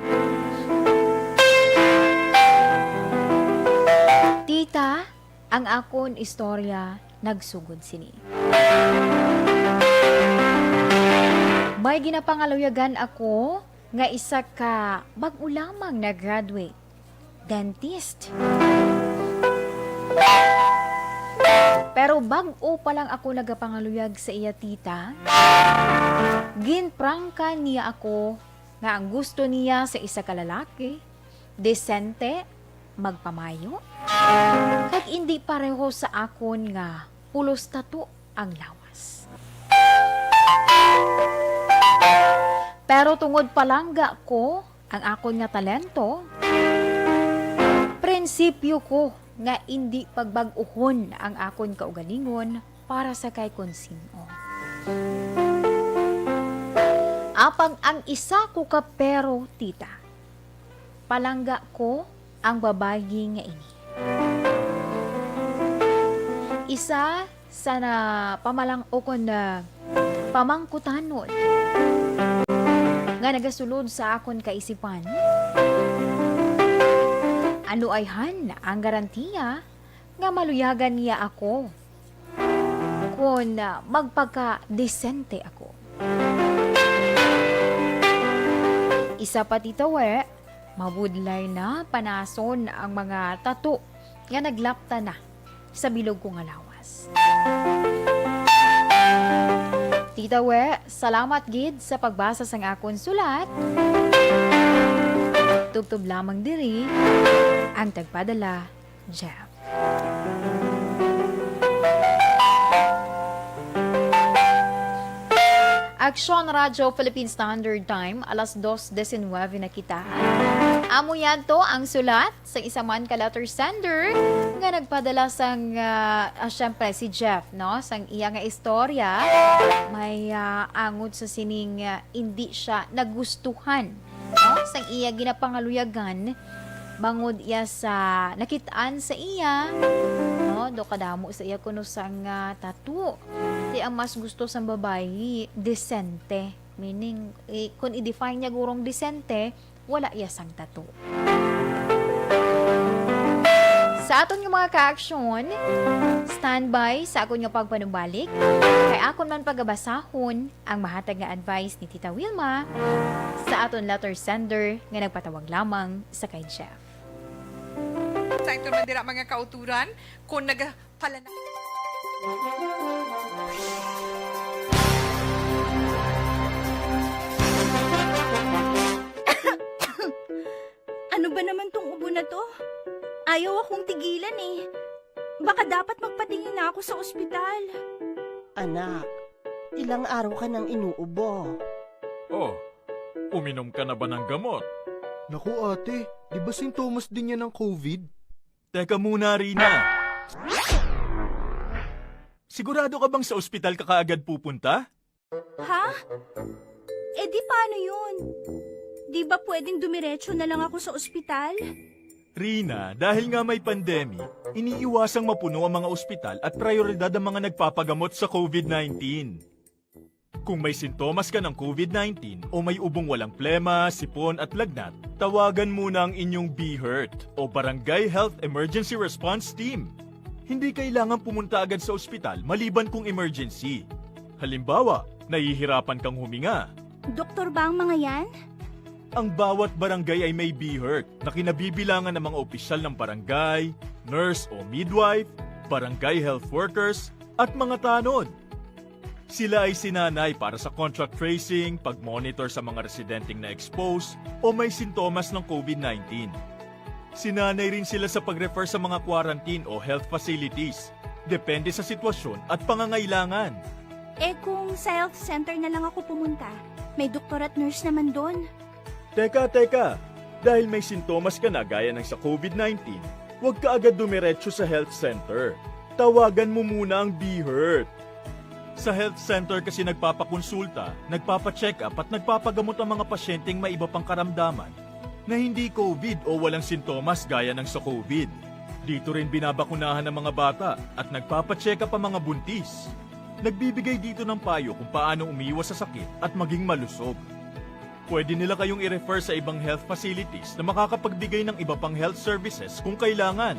Tita, ang akon istorya nagsugod sini. May ginapangaluyagan ako nga isa ka bag-o lamang na-graduate dentist. Pero bag-o pa lang ako nagapangaluyag sa iya, tita, ginprangka niya ako nga ang gusto niya sa isa ka lalaki, desente, magpamayo, kag indi pareho sa akon nga pulos tattoo ang lawas. Pero tungod palangga ko ang akon nga talento, prinsipyo ko nga indi pagbag-uhon ang akon kaugalingon para sa kay kon sin-o. Apang ang isa ko ka pero, tita, palangga ko ang babayi nga ini. Isa sa na pamalang-, o kon na pamangkutanon nga nagasulod sa akon kaisipan. Ano ayhan ang garantiya nga maluyagan niya ako kon, ah, magpakadesente ako? Isa pa, Tita We, mabudlay na panason ang mga tato nga naglapta na sa bilog ko nga lawas. Tita We, salamat gid sa pagbasa sang akon sulat. Tubtob lamang diri ang tagpadala, Jeff. Aksyon Radyo Philippine Standard Time, alas dos diecinueve na kita. Amo yan to ang sulat sa isa man ka letter sender nga nagpadala sang, ah, ah, syempre, si Jeff, no? Sang iya nga istorya, may, ah, angot sa sining, ah, hindi siya nagustuhan, no? Sang iya ginapangaluyagan, bangod iya sa nakit-an sa iya, no? Do kadamo sa iya kuno sang, ah, tattoo. Di ang mas gusto sang babayi, desente. Meaning, eh, kung i-define niya gurong desente, wala iya sang tattoo. Sa aton nga mga ka-aksyon, standby sa akon nga pagpanumbalik, kay akon man pagabasahon ang mahatag nga advice ni Tita Wilma sa aton letter sender nga nagpatawag lamang sa kay Jeff. Sa ito man dira, mga kauturan, kung nagpalana- Ano ba naman tong ubo na to? Ayaw akong tigilan eh. Baka dapat magpatingin na ako sa ospital. Anak, ilang araw ka nang inuubo. Oh, uminom ka na ba ng gamot? Naku, ate, di ba sintomas din yan ng covid? Teka muna, Rina. Sigurado ka bang sa ospital ka kaagad pupunta? Ha? Eh, di paano yun? Di ba pwedeng dumiretso na lang ako sa ospital? Rina, dahil nga may pandemic, iniiwasang mapuno ang mga ospital at prioridad ang mga nagpapagamot sa covid nineteen. Kung may sintomas ka ng covid nineteen o may ubong walang plema, sipon at lagnat, tawagan muna ang inyong BHERT o Barangay Health Emergency Response Team. Hindi kailangan pumunta agad sa ospital maliban kung emergency. Halimbawa, nahihirapan kang huminga. Doktor ba ang mga yan? Ang bawat barangay ay may BHERT na kinabibilangan ng mga opisyal ng barangay, nurse o midwife, barangay health workers, at mga tanod. Sila ay sinanay para sa contact tracing, pag-monitor sa mga residenteng na-expose o may sintomas ng covid nineteen. Sinanay rin sila sa pag-refer sa mga quarantine o health facilities, depende sa sitwasyon at pangangailangan. Eh, kung sa health center na lang ako pumunta, may doktor at nurse naman doon. Teka, teka! Dahil may sintomas ka na gaya ng sa covid nineteen, huwag ka agad dumiretso sa health center. Tawagan mo muna ang BHERT. Sa health center kasi nagpapakonsulta, nagpapacheck-up at nagpapagamot ang mga pasyenteng may iba pang karamdaman na hindi covid o walang sintomas gaya ng sa covid. Dito rin binabakunahan ang mga bata at nagpapacheck-up ang mga buntis. Nagbibigay dito ng payo kung paano umiwas sa sakit at maging malusog. Pwede nila kayong i-refer sa ibang health facilities na makakapagbigay ng iba pang health services kung kailangan.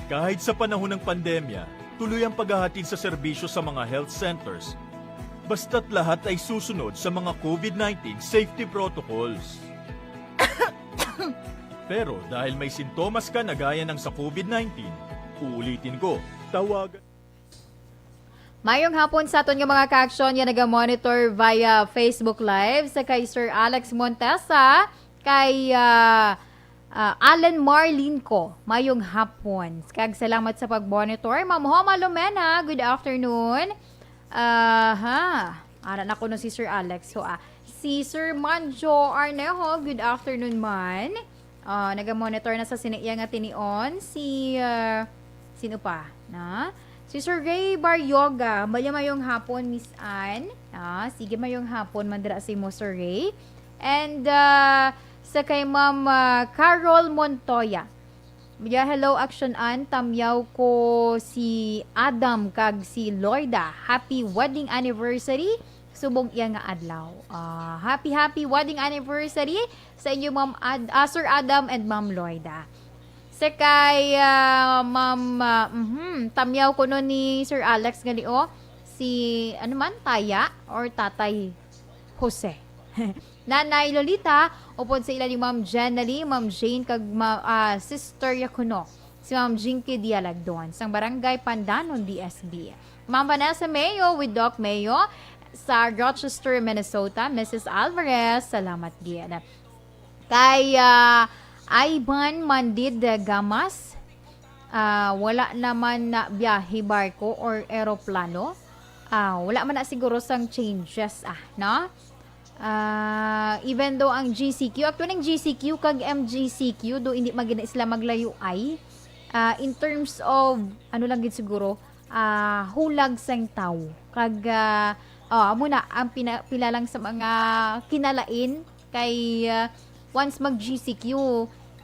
Kahit sa panahon ng pandemya, tuloy ang paghahatid sa serbisyo sa mga health centers, basta't lahat ay susunod sa mga covid nineteen safety protocols. Pero dahil may sintomas ka na gaya ng sa covid nineteen, uulitin ko, tawag Mayong hapon sa aton nga mga ka-aksyon nga naga-monitor via Facebook Live, sa kay Sir Alex Montesa, kay, ah, ah, Alan Marlinco. Mayong hapon. Kag salamat sa pag-monitor. Ma'am Homa Lumena, good afternoon. Aha. Ara na kuno si Sir Alex. So, ah, si Sir Manjo Arnejo, good afternoon man. Ah, naga-monitor na sa sini iya nga tinion si, ah, sino pa, na? Si Sir Ray Baryoga, mayong hapon, Miss Ann. Ah, sige, mayong hapon man dira sa imo, Sir Ray. And, ah, sa kay Ma'am, ah, Carol Montoya. Hello, Action Ann. Tamyaw ko si Adam kag si Loida. Happy wedding anniversary. subong iya nga adlaw. Ah, happy, happy wedding anniversary sa inyo, Ma'am Ad-, ah, Sir Adam and Ma'am Lloyda. Sa kay, ah, Ma'am, ah, mhm, tamyaw kuno ni Sir Alex gali, oh, si, ano man, Taya or Tatay Jose. Nanay Lolita, upod sa ila ni Ma'am Jennalie, Ma'am Jane, kag ma-, ah, Sister Yakuno, si Ma'am Jinky Dialagdon, sang Barangay Pandanon, D S B. Ma'am Vanessa Mayo with Doc Mayo, sa Rochester, Minnesota, Missus Alvarez, salamat gid. Kay, ah, Ivan Mandid Gamas, ah, wala naman na biyahe barko or eroplano. Ah, wala man na siguro sang changes, ah, no? Ah, even though ang G C Q, actually, ang G C Q kag M G C Q, do hindi man gid sila maglayo ay, ah, in terms of, ano lang gid siguro, ah, hulag sang tawo. Kag, ah, oh, amo na, ang pina-, pila lang sa mga kinalain kay, ah, once mag G C Q,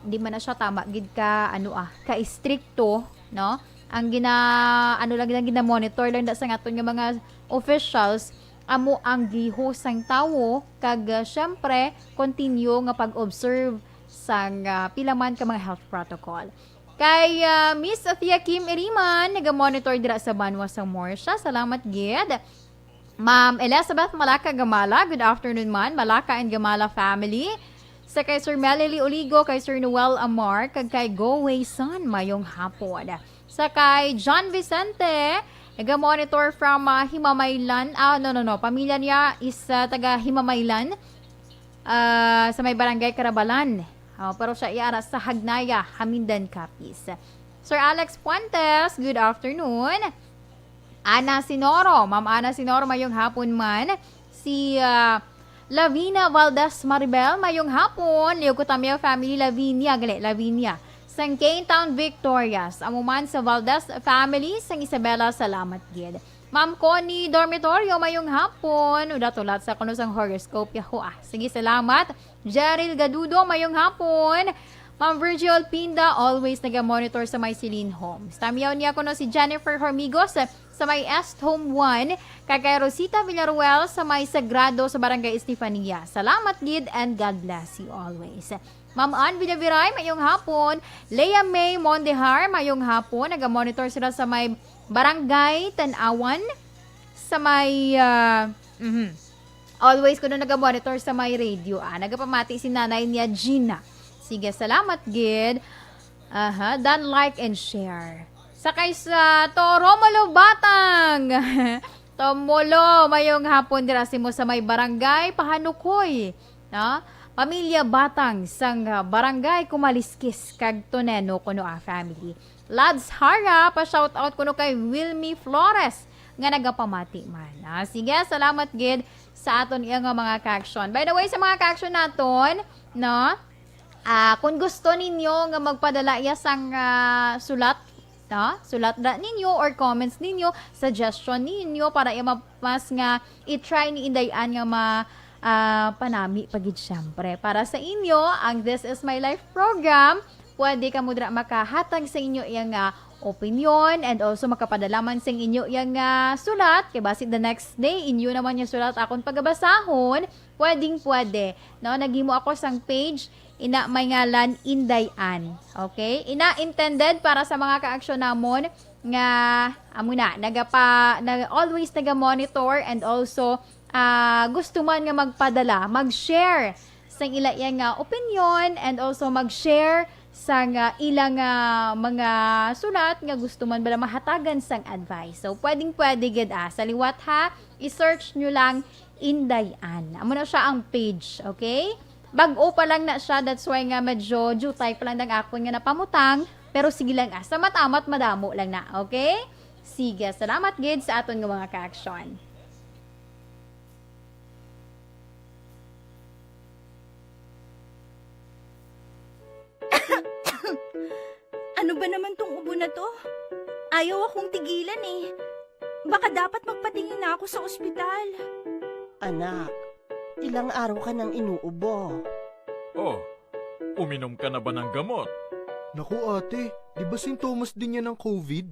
di man na siya tama gid ka, ano, ah, ka estrikto, no? Ang gina-, ano lang, ang gina-monitor lang da sa aton nga mga officials, amo ang giho sang tawo, kag, ah, syempre, continue nga pag-observe sang, ah, pila man ka mga health protocol. Kay, ah, Miss Athea Kim Iriman, naga-monitor dira sa banwa sang Morsha. Salamat gid. Ma'am Elizabeth Malaka Gamala, good afternoon man, Malaka and Gamala family. Sa kay Sir Melily Oligo, kay Sir Noel Amar, kag kay Go Wei San, mayong hapon. Sa kay John Vicente, naga-monitor from, ah, Himamaylan. Ah, no, no, no. Pamilya niya is, ah, taga Himamaylan, ah, sa may Barangay Carabalan. Oh, pero siya iya ara sa Hagnaya, Hamindan, Capiz. Sir Alex Fuentes, good afternoon. Ana Sinoro, Ma'am Ana Sinoro, mayong hapon man. Si, ah, Lavina Valdez Maribel, mayong hapon. Liog ko tamyaw family, Lavinia, gali, Lavinia. Sang Kane Town, Victorias. Amo man sa Valdez family, sang Isabela, salamat gid. Ma'am Connie Dormitorio, mayong hapon. Ulat-ulat sa kuno sang horoscope, yaho, ah. Sige, salamat. Jeril Gadudo, mayong hapon. Ma'am Virgil Pinda, always naga-monitor sa may Celine Homes. Tamyaw niya kuno si Jennifer Hormigos sa may Est Home one, kag kay Rosita Villaruel sa may Sagrado sa Barangay Estefania. Salamat gid and God bless you always. Ma'am Ann Villaviray, mayong hapon. Lea May Mondehar, mayong hapon. Naga-monitor sila sa may Barangay Tanawan, sa may, ah, mhm. Always kuno naga-monitor sa may radio, ah. Nagapamati si nanay niya, Gina. Sige, salamat gid. Aha, dan like and share. Sa kay sa to, Romulo Batang. Tomolo, mayong hapon dira simo sa may barangay Pahanukoy, no? Pamilya Batang sang, ah, barangay Kumaliskis kag Toneno kuno, ah, family. Lads Hara, pa-shoutout kuno kay Wilmy Flores nga nagapamati man. Ah, sige, salamat gid sa aton iya nga mga ka-action. By the way, sa mga ka-action naton, no? Ah, kung gusto ninyo nga magpadala iya sang, ah, sulat, no? Sulat na ninyo or comments ninyo, suggestion ninyo para iya ma-, mas nga i-try ni Inday Ann nga ma-, ah, panami pa gid, syempre. Para sa inyo, ang This Is My Life program, pwede kamo dira makahatag sa inyo iya nga opinion and also makapadala man sa inyo iya nga sulat. Kay basi the next day, inyo naman yung sulat akon pagabasahon, pwedeng pwede. No? Naghimo ako sang page, ina may ngalan Inday Ann. Okay? Ina intended para sa mga ka-action namon nga, amo na, nagapa, na, always naga-monitor and also, ah, gusto man nga magpadala, mag-share sang ila iya nga opinion and also mag-share sang, ah, ila nga mga sulat nga gusto man bala mahatagan sang advice. So, pwedeng-pwede gid, ah. Sa liwat, ha, i-search nyo lang Inday Ann. Amo na siya ang page, okay? Bag-o pa lang na siya, that's why nga medyo jutay pa lang ang akon nga napamutang. Pero sige lang, ah, sa matamat madamo lang na, okay? Sige, salamat gid sa aton nga mga ka-action. Ano ba naman tong ubo na to? Ayaw akong tigilan eh. Baka dapat magpatingin na ako sa ospital. Anak, ilang araw ka nang inuubo. Oh, uminom ka na ba ng gamot? Naku, ate, di ba sintomas din yan ng covid?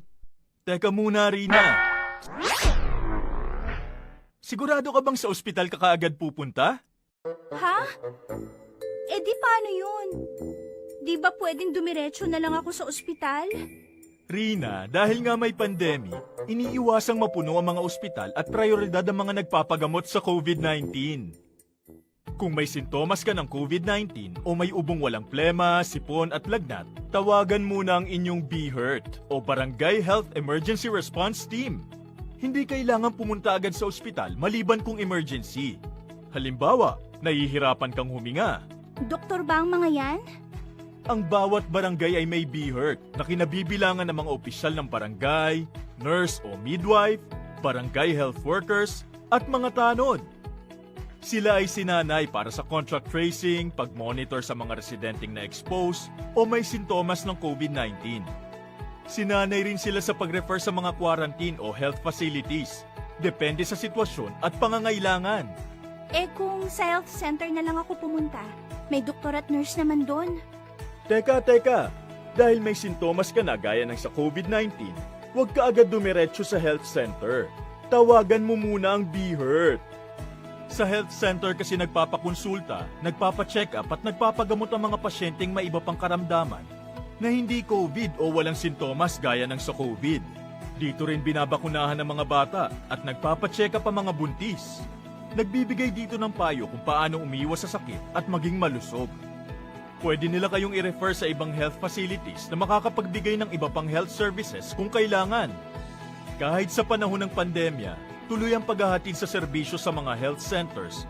Teka muna, Rina. Sigurado ka bang sa ospital ka kaagad pupunta? Ha? Eh di paano yun? Di ba pwedeng dumiretso na lang ako sa ospital? Rina, dahil nga may pandemic, iniiwasang mapuno ang mga ospital at prioridad ang mga nagpapagamot sa covid nineteen. Kung may sintomas ka ng covid nineteen o may ubong walang plema, sipon at lagnat, tawagan muna ang inyong BHERT o Barangay Health Emergency Response Team. Hindi kailangan pumunta agad sa ospital maliban kung emergency. Halimbawa, nahihirapan kang huminga. Doktor ba ang mga yan? Ang bawat barangay ay may BHERT na kinabibilangan ng mga opisyal ng barangay, nurse o midwife, barangay health workers, at mga tanod. Sila ay sinanay para sa contact tracing, pag-monitor sa mga residenteng na-expose o may sintomas ng covid nineteen. Sinanay rin sila sa pag-refer sa mga quarantine o health facilities, depende sa sitwasyon at pangangailangan. Eh kung sa health center na lang ako pumunta, may doktor at nurse naman doon. Teka, teka! Dahil may sintomas ka na gaya ng sa covid nineteen, huwag ka agad dumiretso sa health center. Tawagan mo muna ang BHERT. Sa health center kasi nagpapakonsulta, nagpapacheck-up at nagpapagamot ang mga pasyenteng may iba pang karamdaman na hindi covid o walang sintomas gaya ng sa covid. Dito rin binabakunahan ang mga bata at nagpapacheck-up ang mga buntis. Nagbibigay dito ng payo kung paano umiwas sa sakit at maging malusog. Pwede nila kayong i-refer sa ibang health facilities na makakapagbigay ng iba pang health services kung kailangan. Kahit sa panahon ng pandemya, tuloy ang paghahatid sa serbisyo sa mga health centers,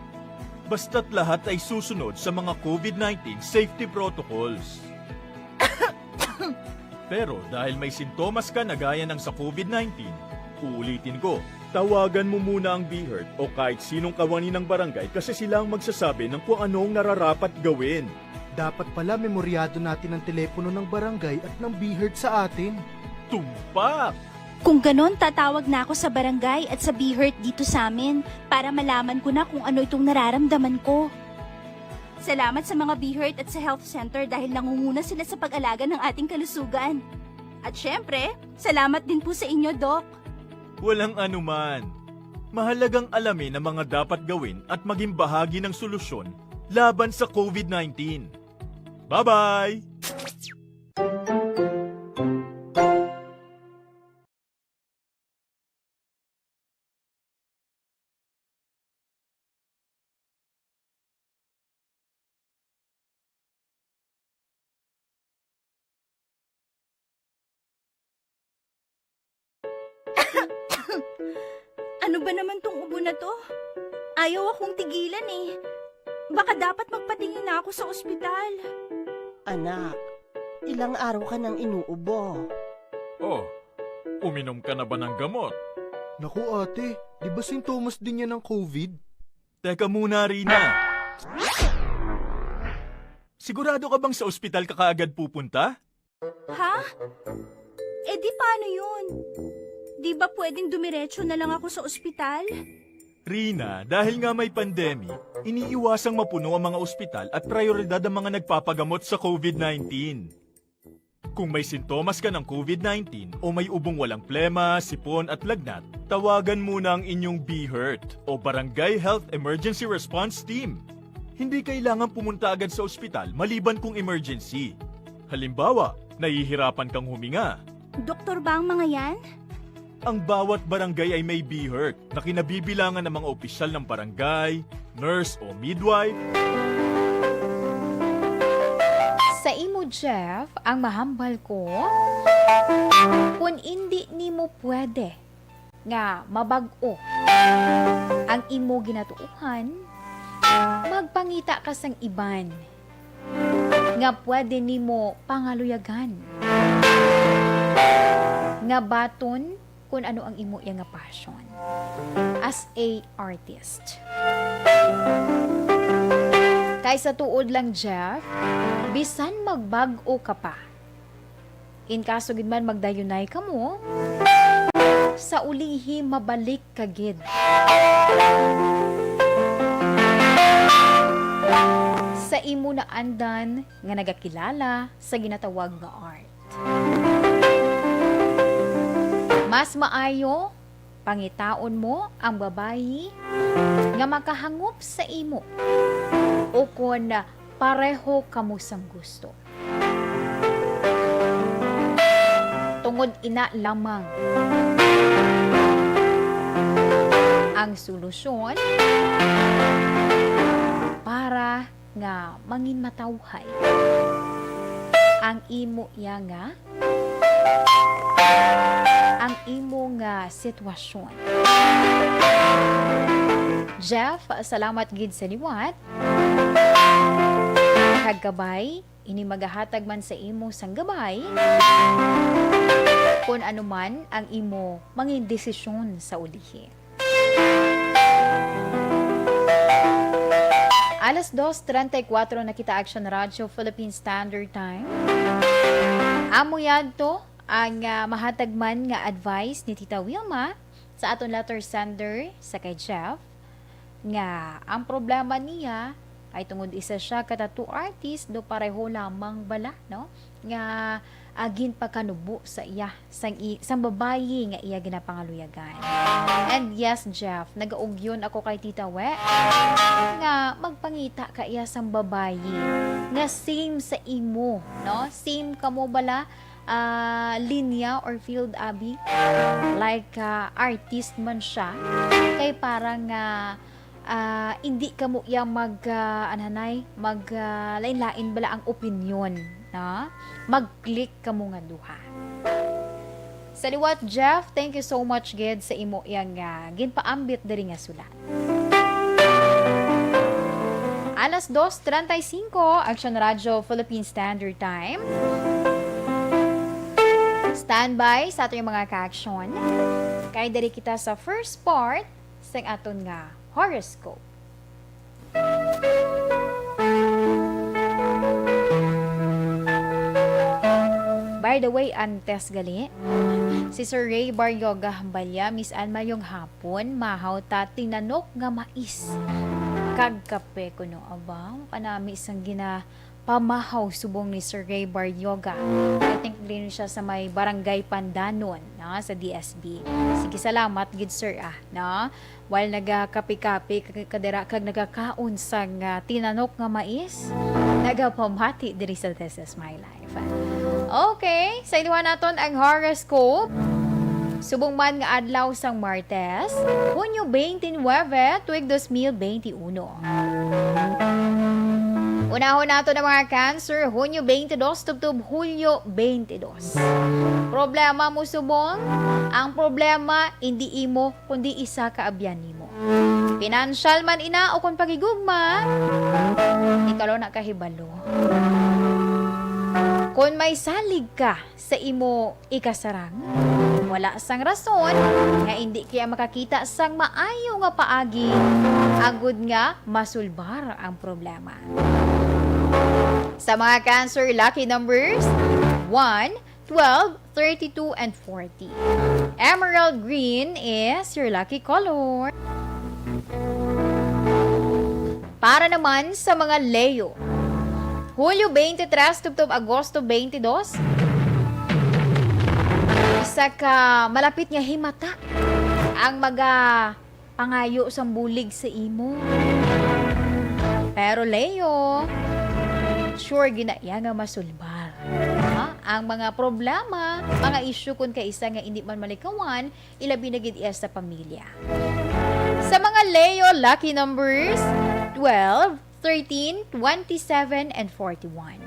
basta't lahat ay susunod sa mga covid nineteen safety protocols. Pero dahil may sintomas ka na gaya ng sa covid nineteen, uulitin ko, tawagan mo muna ang BHERT o kahit sinong kawani ng barangay kasi sila ang magsasabi ng kung ano ang nararapat gawin. Dapat pala memoryado natin ang telepono ng barangay at ng BHERT sa atin. Tumpak! Kung ganon, tatawag na ako sa barangay at sa BHERT dito sa amin para malaman ko na kung ano itong nararamdaman ko. Salamat sa mga BHERT at sa health center dahil nangunguna sila sa pag-alaga ng ating kalusugan. At syempre, salamat din po sa inyo, Doc. Walang anuman. Mahalagang alamin ang mga dapat gawin at maging bahagi ng solusyon laban sa covid nineteen. Bye-bye! Ano ba naman tong ubo na to? Ayaw akong tigilan eh. Baka dapat magpatingin na ako sa ospital. Anak, ilang araw ka nang inuubo. Oh, uminom ka na ba ng gamot? Naku, ate, di ba sintomas din yan ng covid? Teka muna, Rina. Sigurado ka bang sa ospital ka kaagad pupunta? Ha? Eh di paano yun? Di ba pwedeng dumiretso na lang ako sa ospital? Rina, dahil nga may pandemic, iniiwasang mapuno ang mga ospital at prioridad ang mga nagpapagamot sa covid nineteen. Kung may sintomas ka ng covid nineteen o may ubong walang plema, sipon at lagnat, tawagan muna ang inyong BHERT o Barangay Health Emergency Response Team. Hindi kailangan pumunta agad sa ospital maliban kung emergency. Halimbawa, nahihirapan kang huminga. Doktor ba ang mga yan? Ang bawat barangay ay may BHERT na kinabibilangan ng mga opisyal ng barangay, nurse o midwife. Sa imo, Jeff, ang mahambal ko, kung indi nimo pwede nga mabag-o ang imo ginatuohan, magpangita ka sang iban nga pwede nimo pangaluyagan, nga baton kon ano ang imo iya nga passion as a artist. Kay sa tuod lang, Jeff, bisan magbag-o ka pa, in kaso gid man magdayunay kamo, sa ulihi mabalik ka gid sa imo naandan nga nagakilala sa ginatawag nga art. Mas maayo Pangitaon mo ang babayi nga makahangop sa imo, ukon pareho kamo sang gusto. Tungod ina lamang ang solusyon para nga mangin matawhay ang imo iya nga ang imo nga sitwasyon. Jeff, salamat gid sa liwat. Kag kabay, ini magahatag man sa imo sang gabay kon ano man ang imo mangin desisyon sa ulihi. Alas dos treinta y cuatro na kita, Action Radio Philippine Standard Time. Amo yadto ang, ah, mahatag man nga advice ni Tita Wilma sa aton letter sender sa kay Jeff, nga ang problema niya ay tungod isa siya ka tattoo artist, do pareho lamang bala, no? Nga, ah, ginpakanubo sa iya sang i-, sang babayi nga iya ginapangaluyagan. And yes, Jeff, nagaugyon ako kay Tita We nga magpangita ka iya sang babayi nga same sa imo, no? Same kamo bala, ah, linya or field, abi? Like, ah, artist man siya, kay parang, ah, ah, hindi kamo iya mag, ah, anhanay, mag, ah, lain-lain bala ang opinyon, no? Mag-click kamo nga duha. Sa liwat, Jeff, thank you so much gid sa imo yang, ah, ginpaambit diri nga sulat. Alas dos treinta y cinco, Action Radio Philippine Standard Time. Standby sa aton mga ka-action. Kay diri kita sa first part sang aton nga horoscope. By the way, antes gali, si Sir Ray Baryoga Hambalya, Miss Ann, mayong hapon, mahaw ta tinanok nga mais kag kape kuno. Aba, kanami sang ginapamahaw subong ni Sir Ray Baryoga. I think diri siya sa may Barangay Pandanon, no, sa D S B. Sige, salamat gid, sir, ah, no? While nagakapi-kapi ka, ka dira kag nagakaon sang, ah, tinanok nga mais, nagapamati diri sa This Is My Life. Okay, sa inuha naton ang horoscope. Subong man nga adlaw sang Martes, Hunyo twenty-nine, tuig dos mil twenty-uno. Unahon nato ang mga Cancer, Hunyo twenty-dos tubtob Hulyo twenty-dos. Problema mo subong? Ang problema hindi imo, kundi isa ka abyan nimo. Pinansyal man ina o kon paghigugma, ikaw lang nakahibalo. Kon may salig ka sa imo ikasarang, wala sang rason nga indi kaya makakita sang maayo nga paagi agud nga masulbar ang problema. Sa mga Cancer lucky numbers, one, twelve, thirty-two, and forty. Emerald green is your lucky color. Para naman sa mga Leo, Hulyo twenty-three tubtob Agosto twenty-two, isa ka malapit nga himata ang maga pangayo sang bulig sa imo. Pero Leo, sure gid na iya nga masulbar, ha? Ang mga problema, mga issue kun kaisa nga indi man malikawan, ilabi na gid iya sa pamilya. Sa mga Leo lucky numbers, twelve, thirteen, twenty-seven, and forty-one.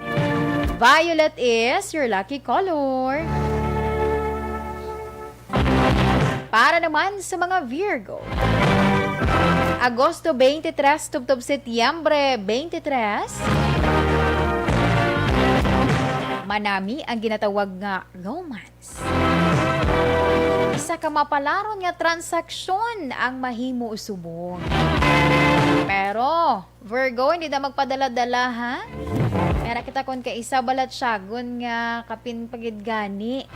Violet is your lucky color. Para naman sa mga Virgo, Agosto twenty-three tubtob Setyembre twenty-three, manami ang ginatawag nga romance. Isa ka mapalaron nga transaksyon ang mahimo subong. Pero, Virgo, hindi na magpadala-dala, ha? Pero kita kon kaisa balatyagon nga kapin pa gid gani.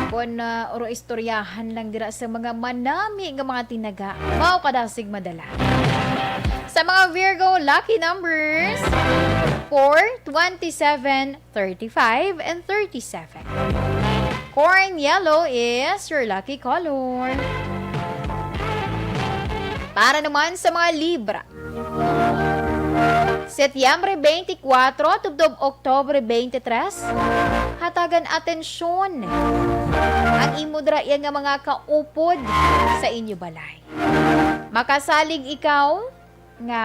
Kon, ah, uro istoryahan lang dira sa mga manami nga mga tinaga, mao kadasig madala. Sa mga Virgo, lucky numbers, four, twenty-seven, thirty-five, and thirty-seven. Corn yellow is your lucky color. Para naman sa mga Libra, Setyembre twenty-four tubtob Oktubre twenty-three, hatagan atensyon ang imo dira iya nga mga kaupod sa inyo balay. Makasalig ikaw nga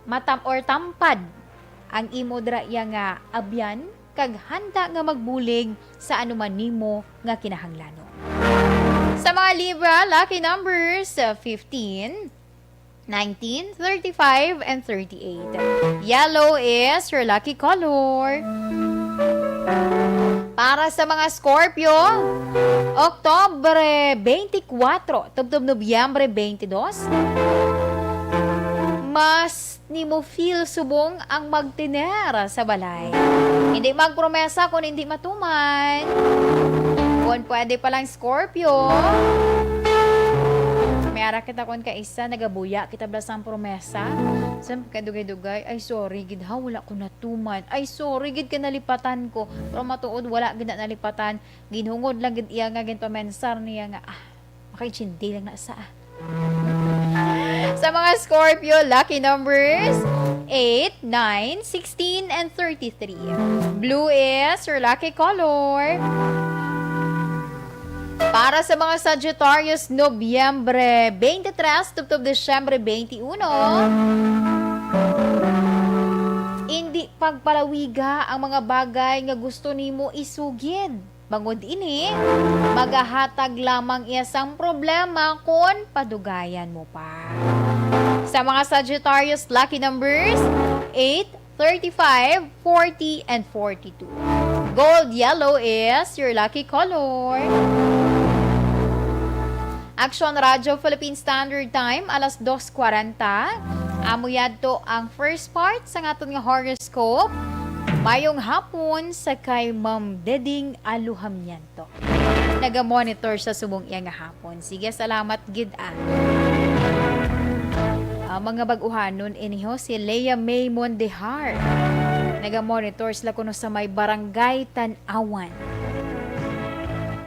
matam or tampad ang imo dira iya nga abyan kag handa nga magbulig sa anuman nimo nga kinahanglanon. Sa mga Libra, lucky numbers, uh, fifteen, nineteen, thirty-five, and thirty-eight. Yellow is your lucky color. Para sa mga Scorpio, Oktubre twenty-four tubtob Nobyembre twenty-two, mas nimo feel subong ang magtener sa balay. Hindi magpromesa kung hindi matuman. Kung pwede pa lang, Scorpio. May ara kita kon kaisa, nagabuya kita bala sang promesa. Sa kadugay-dugay, "Ay, sorry gid ha, wala ko natuman. Ay, sorry gid ka nalipatan ko." Pero matuod, wala gid na nalipatan. Ginhungod lang gid iya nga ginpamensar niya nga, ah, makaintindi lang na sa, ah. Sa mga Scorpio, lucky numbers, eight, nine, sixteen, and thirty-three. Blue is your lucky color. Para sa mga Sagittarius, Nobyembre twenty-three tubtob Disyembre twenty-one, hindi pagpalawiga ang mga bagay nga gusto nimo isugid. Bangod ini, magahatag lamang iya sang problema kon padugayan mo pa. Sa mga Sagittarius, lucky numbers, eight, thirty-five, forty, and forty-two. Gold yellow is your lucky color. Action Radio Philippine Standard Time, alas dos kwarenta. Amo yadto ang first part sa aton nga horoscope. Mayong hapon sa kay Ma'am Deding Aluhamiento. Naga-monitor sa subong iya nga hapon. Sige, salamat gid, ah. Ah, mga bag-uhanon, iniho si Lea May Mondehar. Naga-monitor sila kuno sa may Barangay Tan-awan.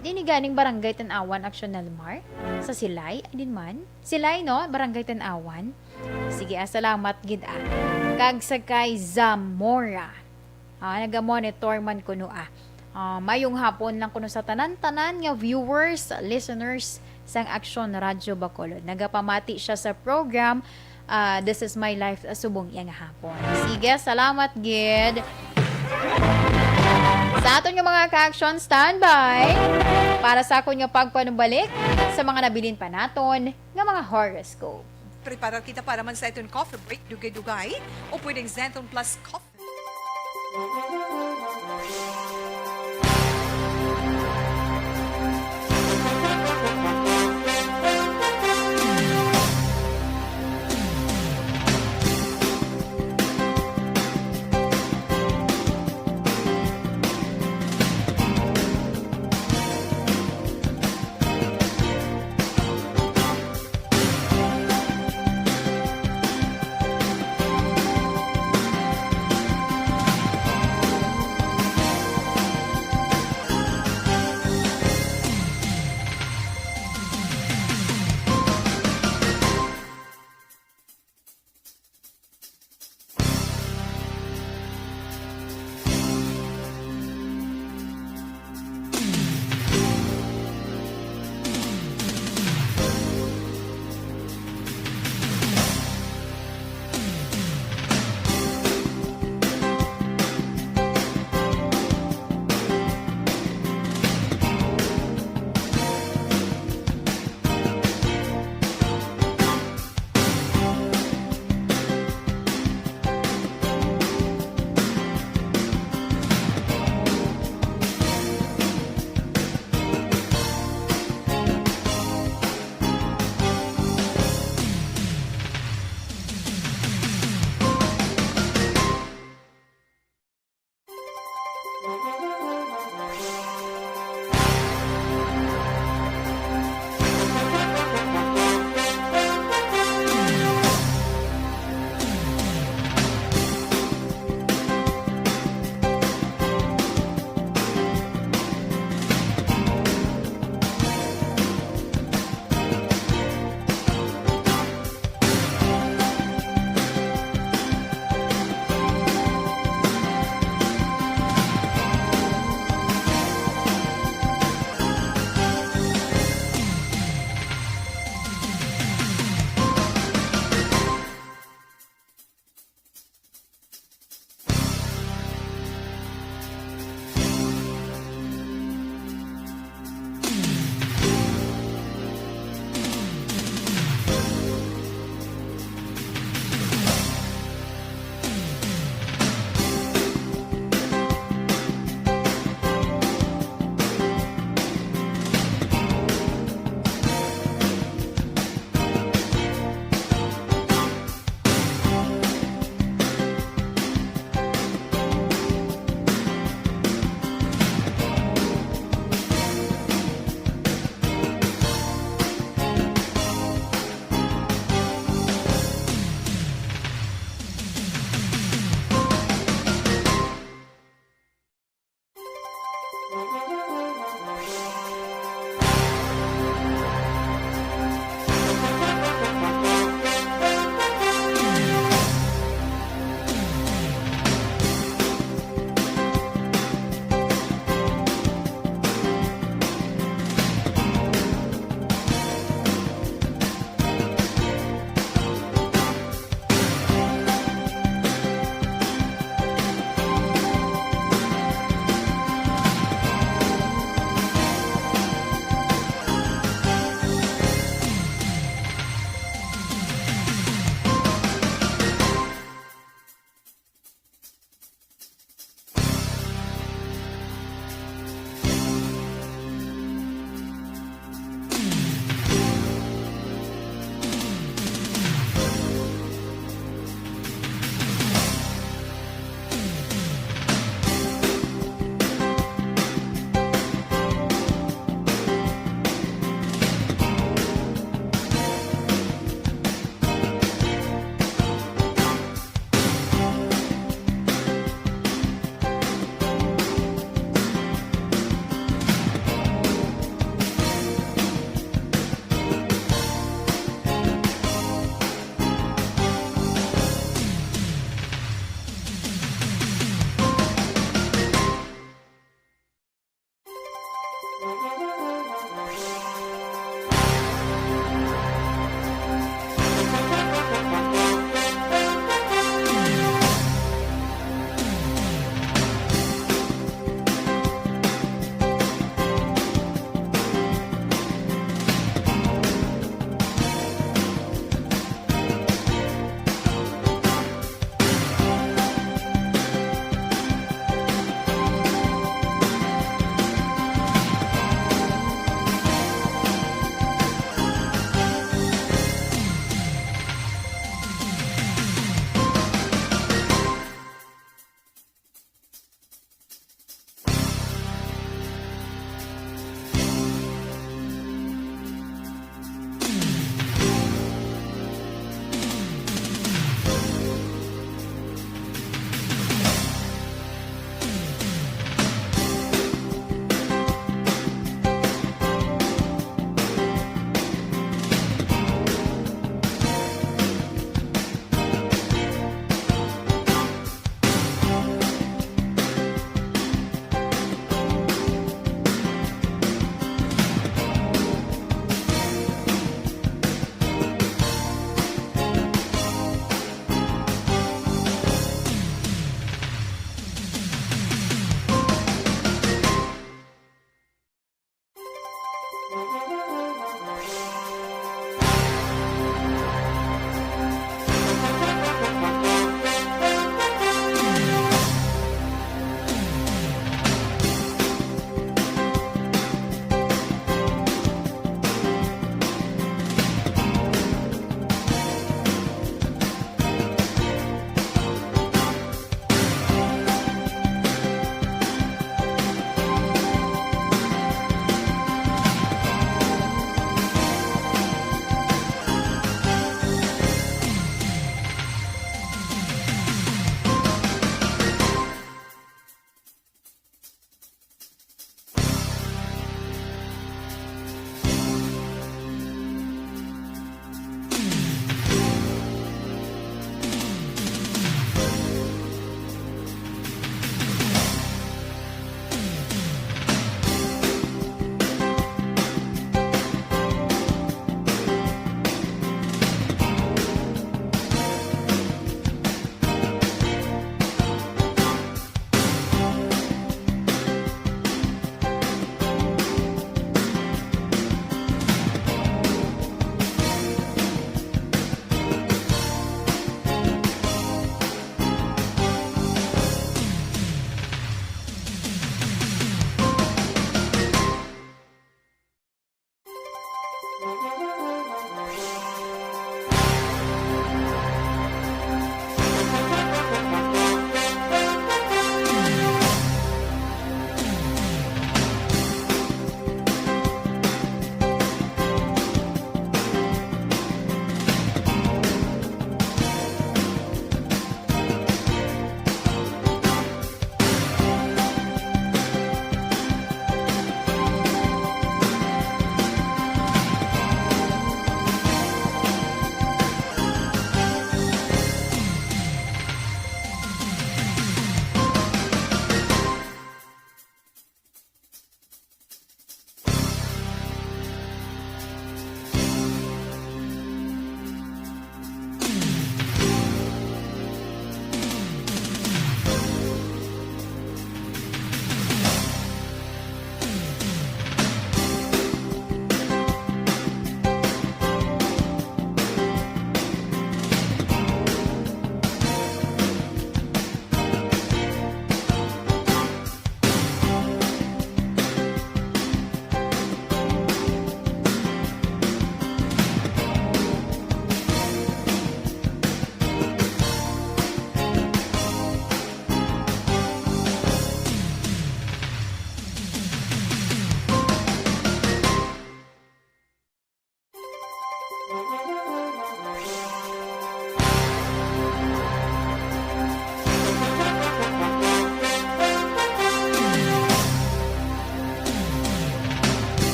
Di ni ganing Barangay Tan-awan, Action Nalmar? Sa Silay, ay din man? Silay, no? Barangay Tan-awan. Sige, ah, salamat gid, ah. Kag sa kay Zamora. Ah, naga-monitor man kuno, ah. Ah, mayong hapon lang kuno sa tanan-tanan nga viewers, listeners sang Action Radio Bacolod. Nagapamati siya sa program, ah, This Is My Life, ah, subong iya nga hapon. Sige, salamat gid. Sa aton nga mga ka-action, standby para sa akon nga pagpanumbalik sa mga nabilin pa naton nga mga horoscope. Preparar kita para man sa aton coffee break, dugay-dugay, o pwedeng Zenton Plus Coffee.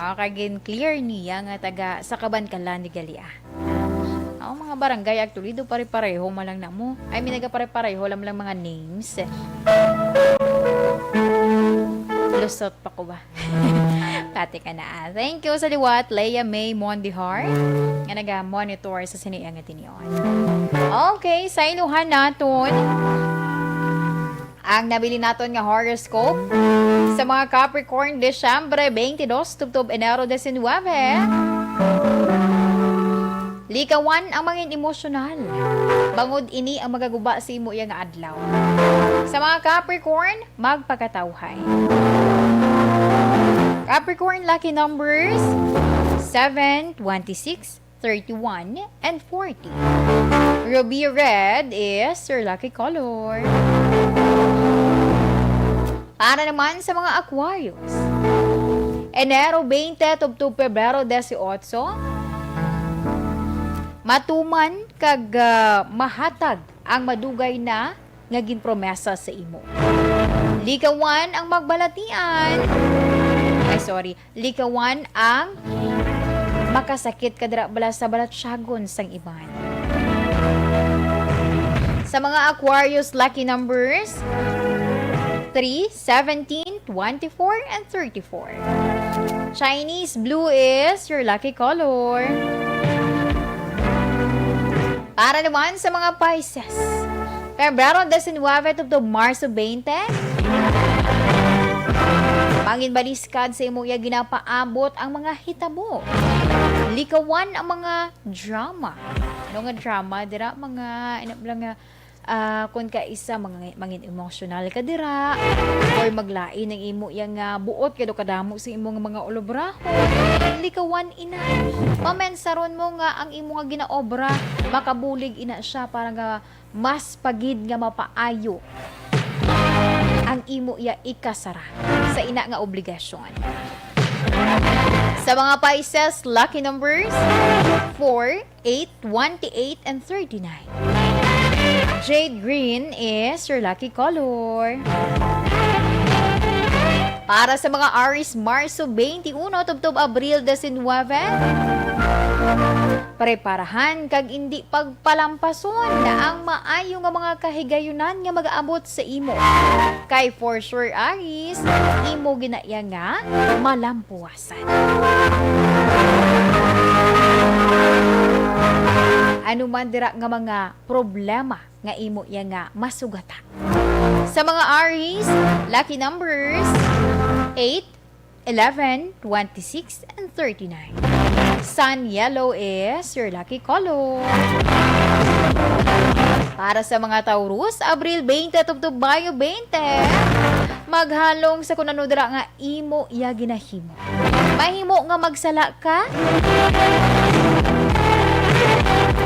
Ah, kag gin-clear niya nga taga sa Kabankalan ni gali, ah. Oh, mga barangay, actually, do pare-pareho man lang namo. I mean, nagapare-pareho lang, lang mga names. Lusot pa ko ba? Pati ka na, ah. Thank you sa liwat, Leia May Mondihar, nga naga-monitor sa sini nga tinion. Okay, sa iluhan naton ang nabilin naton nga horoscope sa mga Capricorn, Disyembre twenty-two tubtob Enero diecinuebe. Likawan ang mga emosyonal, bangod ini ang magaguba sa imo iya nga adlaw. Sa mga Capricorn, magpakatawhay. Capricorn lucky numbers, seven, twenty-six, thirty-one, and forty. Ruby red is your lucky color. Para naman sa mga Aquarius, Enero twenty tubtob Pebrero dieciocho, matuman kag, ah, mahatag ang madugay na nga ginpromesa sa imo. Likawan ang magbalatian. Ay, sorry. Likawan ang makasakit ka dira bala sa balatyagon sang iban. Sa mga Aquarius lucky numbers, three, seventeen, twenty-four, and thirty-four. Chinese blue is your lucky color. Para naman sa mga Pisces, Pebrero diecinuebe tubtob Marso twenty, mangin baliskad sa imo iya ginapaabot ang mga hitabo. Likawan ang mga drama. Ano nga drama? Dira, mga, ano lang nga, ah, kung kaisa, mga, mangin emotional ka dira, or maglain ang imo iya nga buot kado kadamo sa imo nga mga olobrahon. Likawan ina. Pamensaron mo nga ang imo nga ginaobra, makabulig ina siya para nga mas pagid nga mapaayo ang imo iya ikasara sa ina nga obligasyon. Sa mga Pisces, lucky numbers, four, eight, twenty-eight, and thirty-nine. Jade green is your lucky color. Para sa mga Aries, Marso twenty-one tubtob Abril diecinuebe, preparahan kag indi pagpalampason na ang maayo nga mga kahigayunan nga mag-abot sa imo. Kay for sure, Aries, imo ginaiya nga malampuwasan. Ano man dira nga mga problema nga imo iya nga masugata. Sa mga Aries, lucky numbers, eight, eleven, twenty-six, and thirty-nine. Sun yellow is your lucky color. Para sa mga Taurus, Abril twenty tubtob Mayo twenty, maghalong sa kung ano dira nga imo iya ginahimo. Mahimo nga magsala ka?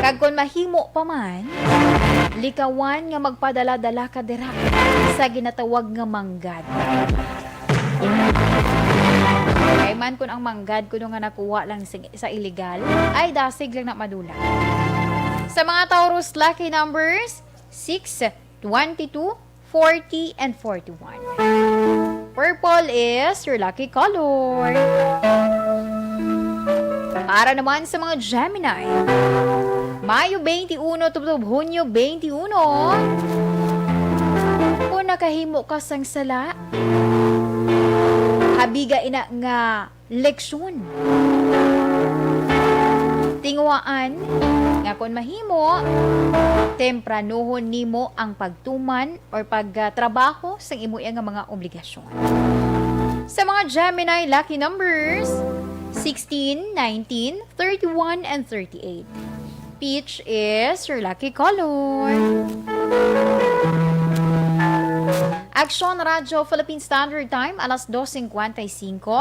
Kag kon mahimo pa man, likawan nga magpadala-dala ka dira sa ginatawag nga manggad. Kay man kun ang manggad kuno nga nakuha lang sa, sa illegal, ay dasig lang na madula. Sa mga Taurus lucky numbers, six, twenty-two, forty, and forty-one. Purple is your lucky color. Para naman sa mga Gemini, Mayo twenty-one tubtob Hunyo twenty-one, kung nakahimo ka sang sala, habiga ina nga leksyon. Tinguhaan nga kon mahimo, tempranuhon nimo ang pagtuman or pagtrabaho sang imo iya nga mga obligasyon. Sa mga Gemini lucky numbers, sixteen, nineteen, thirty-one, and thirty-eight. Peach is your lucky color. Aksyon Radyo Philippine Standard Time, alas dos cincuenta y cinco.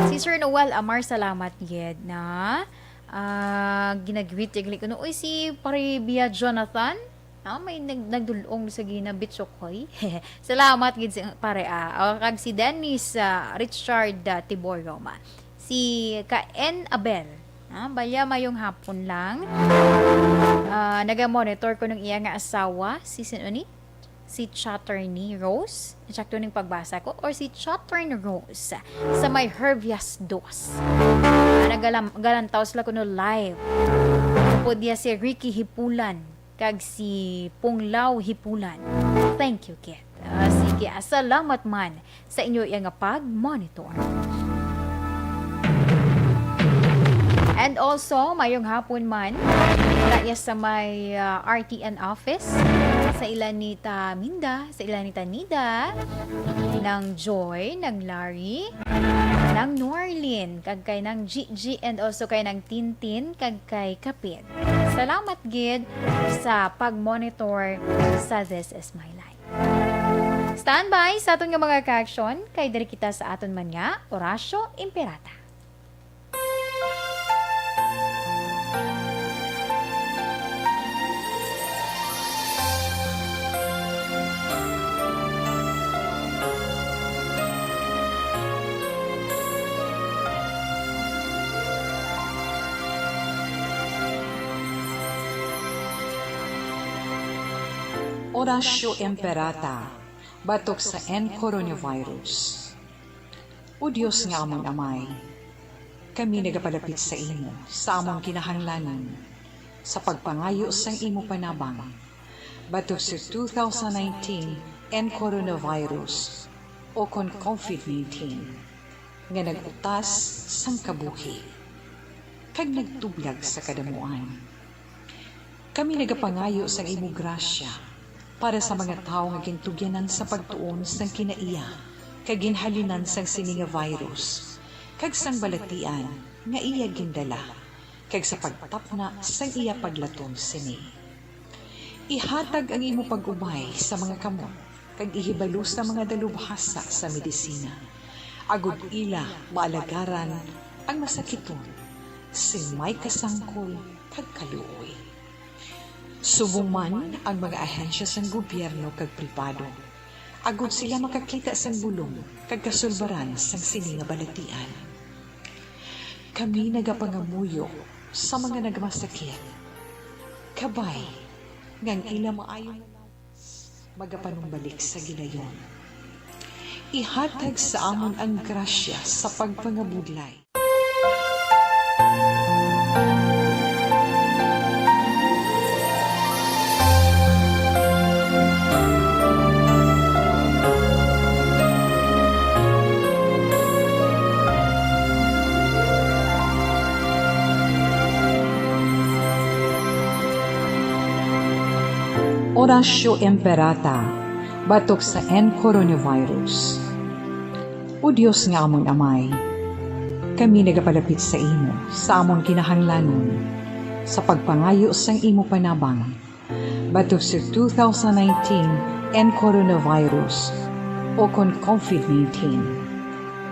Si Sir Noel Amar, salamat gid na, ah, ginagwit, tigli ko, no? Uy, si Paribia Jonathan, ah, may nag-, nagdulong sa gina bitsokoy. Salamat gid sa pare, ah. O, kag si Dennis, ah, Richard, ah, Tiborio, ma. Si ka N Abel, ah, baya mayong hapon lang. Ah, naga-monitor ko nung iya nga asawa, si sin-, uni? Si Chatterny Rose. Sakto ning pagbasa ko. Or si Chattern Rose sa may Hervias dos. Ah, nagalam-, galantaw sila kuno live. Upod niya si Ricky Hipulan kag si Punglaw Hipulan. Thank you, Kit. Ah, sige, ah, salamat man sa inyo iya nga pag-monitor. And also, mayong hapon man, na iya sa may, ah, R T N office, sa ila ni Ta Minda, sa ila ni Ta Nida, nang Joy, nang Larry, nang Norlin, kag kay nang Gigi, and also kay nang Tintin, kag kay Kapit. Salamat gid sa pag-monitor sa This Is My Life. Standby sa aton nga mga kaaksyon, kay diri kita sa aton man nga Orasyo Imperata. Orasyo Imperata, batok sa N coronavirus. O Dios nga amon Amay, kami nagapalapit sa imo sa among kinahanglanon, sa pagpangayo sang imo panabang. batok sa two thousand nineteen and coronavirus, o kon COVID nineteen, nga nag-utas sang kabuhi kag nagtublag sa kadamuan. Kami nagapangayo sang imo grasya para sa mga tawo nga gintugyanan sa pagtuon sang kinaiya kag ginhalinan sang sini nga virus kag sang balatian nga iya gindala, kag sa pagtapna sang iya paglatom sini. Ihatag ang imo pag-ubay sa mga kamot kag ihibalo sa mga dalubhasa sa medisina, agod ila maalagaran ang masakiton sing may kasangkol kag kaluoy. Subong man ang mga ahensya sang gobyerno kag pribado, agod sila makakita sang bulong kag kasulbaran sang sini nga balatian. Kami nagapangamuyo sa mga nagmasakit. Kabay nga ang ila maayo nga lawas magapanumbalik sa gilayon. Ihatag sa amon ang grasya sa pagpangabudlay. Oratio Imperata, batok sa N coronavirus. O Dios nga amon Amay, kami nagapalapit sa imo sa amon kinahanglanon sa pagpangayo sang imo panabang batok sa two thousand nineteen and coronavirus, o kon COVID nineteen,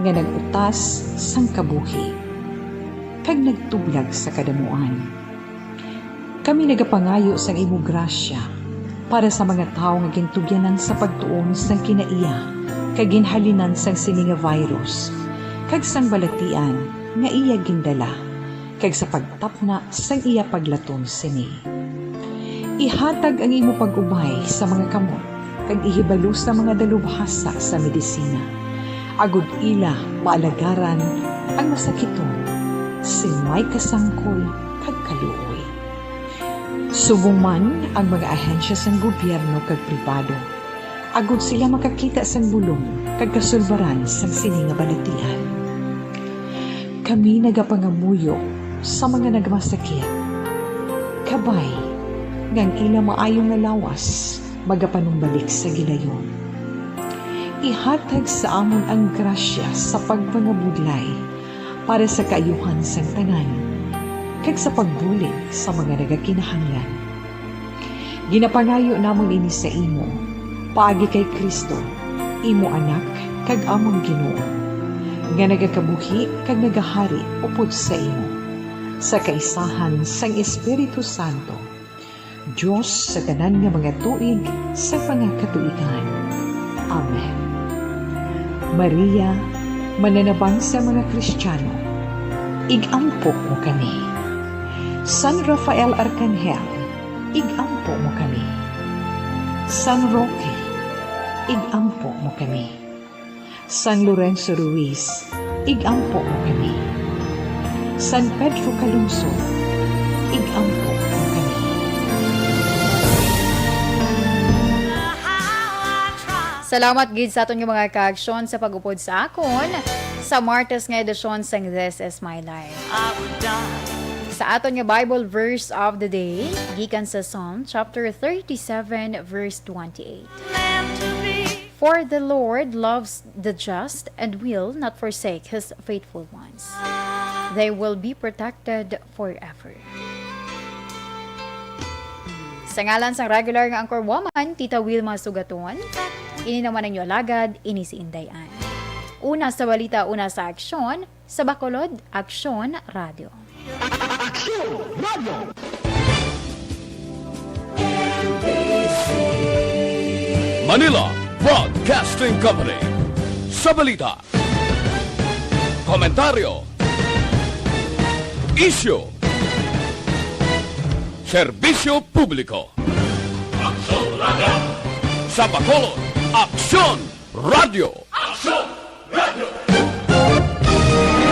nga nag-utas sang kabuhi kag nagtublag sa kadamuan. Kami nagapangayo sang imo grasya para sa mga tawo nga gintugyanan sa pagtuon sang kinaiya kag ginhalinan sang sini nga virus kag sang balatian nga iya gindala, kag sa pagtapna sang iya paglatom sini. Ihatag ang imo pag-ubay sa mga kamot kag ihibalo sa mga dalubhasa sa medisina, agod ila maalagaran ang masakiton sing may kasangkol kag kaluoy. Subong man ang mga ahensya sang gobyerno kag pribado, agod sila makakita sang bulong kag kasulbaran sang sini nga balatian. Kami nagapangamuyo sa mga nagmasakit. Kabay nga ang ila maayo nga lawas magapanumbalik sa gilayon. Ihatag sa amon ang grasya sa pagpangabudlay para sa kaayuhan sang tanan, kag sa pagbulig sa mga nagakinahanglan. Ginapangayo namon ini sa imo, paagi kay Cristo, imo Anak kag amon Ginoo, nga nagakabuhi kag nagahari upod sa imo, sa kaisahan sang Espiritu Santo, Dios sa tanan nga mga tuig sa mga katuigan. Amen. Maria, mananabang sa mga Kristiyano, ig-ampo mo kami. San Rafael Arkanghel, ig-ampo mo kami. San Roque, ig-ampo mo kami. San Lorenzo Ruiz, ig-ampo mo kami. San Pedro Calungsod, ig-ampo mo kami. Salamat gid sa aton nga mga kaaksyon sa pag-upod sa akon sa Martes nga edisyon sang This Is My Life. Sa aton nga Bible verse of the day, gikan sa Psalm chapter thirty-seven, verse twenty-eight. For the Lord loves the just and will not forsake his faithful ones. They will be protected forever. Sa ngalan sang regular nga anchor woman, Tita Wilma Sugaton, ini naman ang inyo alagad, ini si Inday Ann. Una sa balita, una sa aksyon, sa Bacolod, Aksyon Radio. Aksyon Radio. Manila Broadcasting Company. Sa balita, komentaryo, isyu, serbisyo publiko. Aksyon Radio. Sa Bacolod, Aksyon Radio.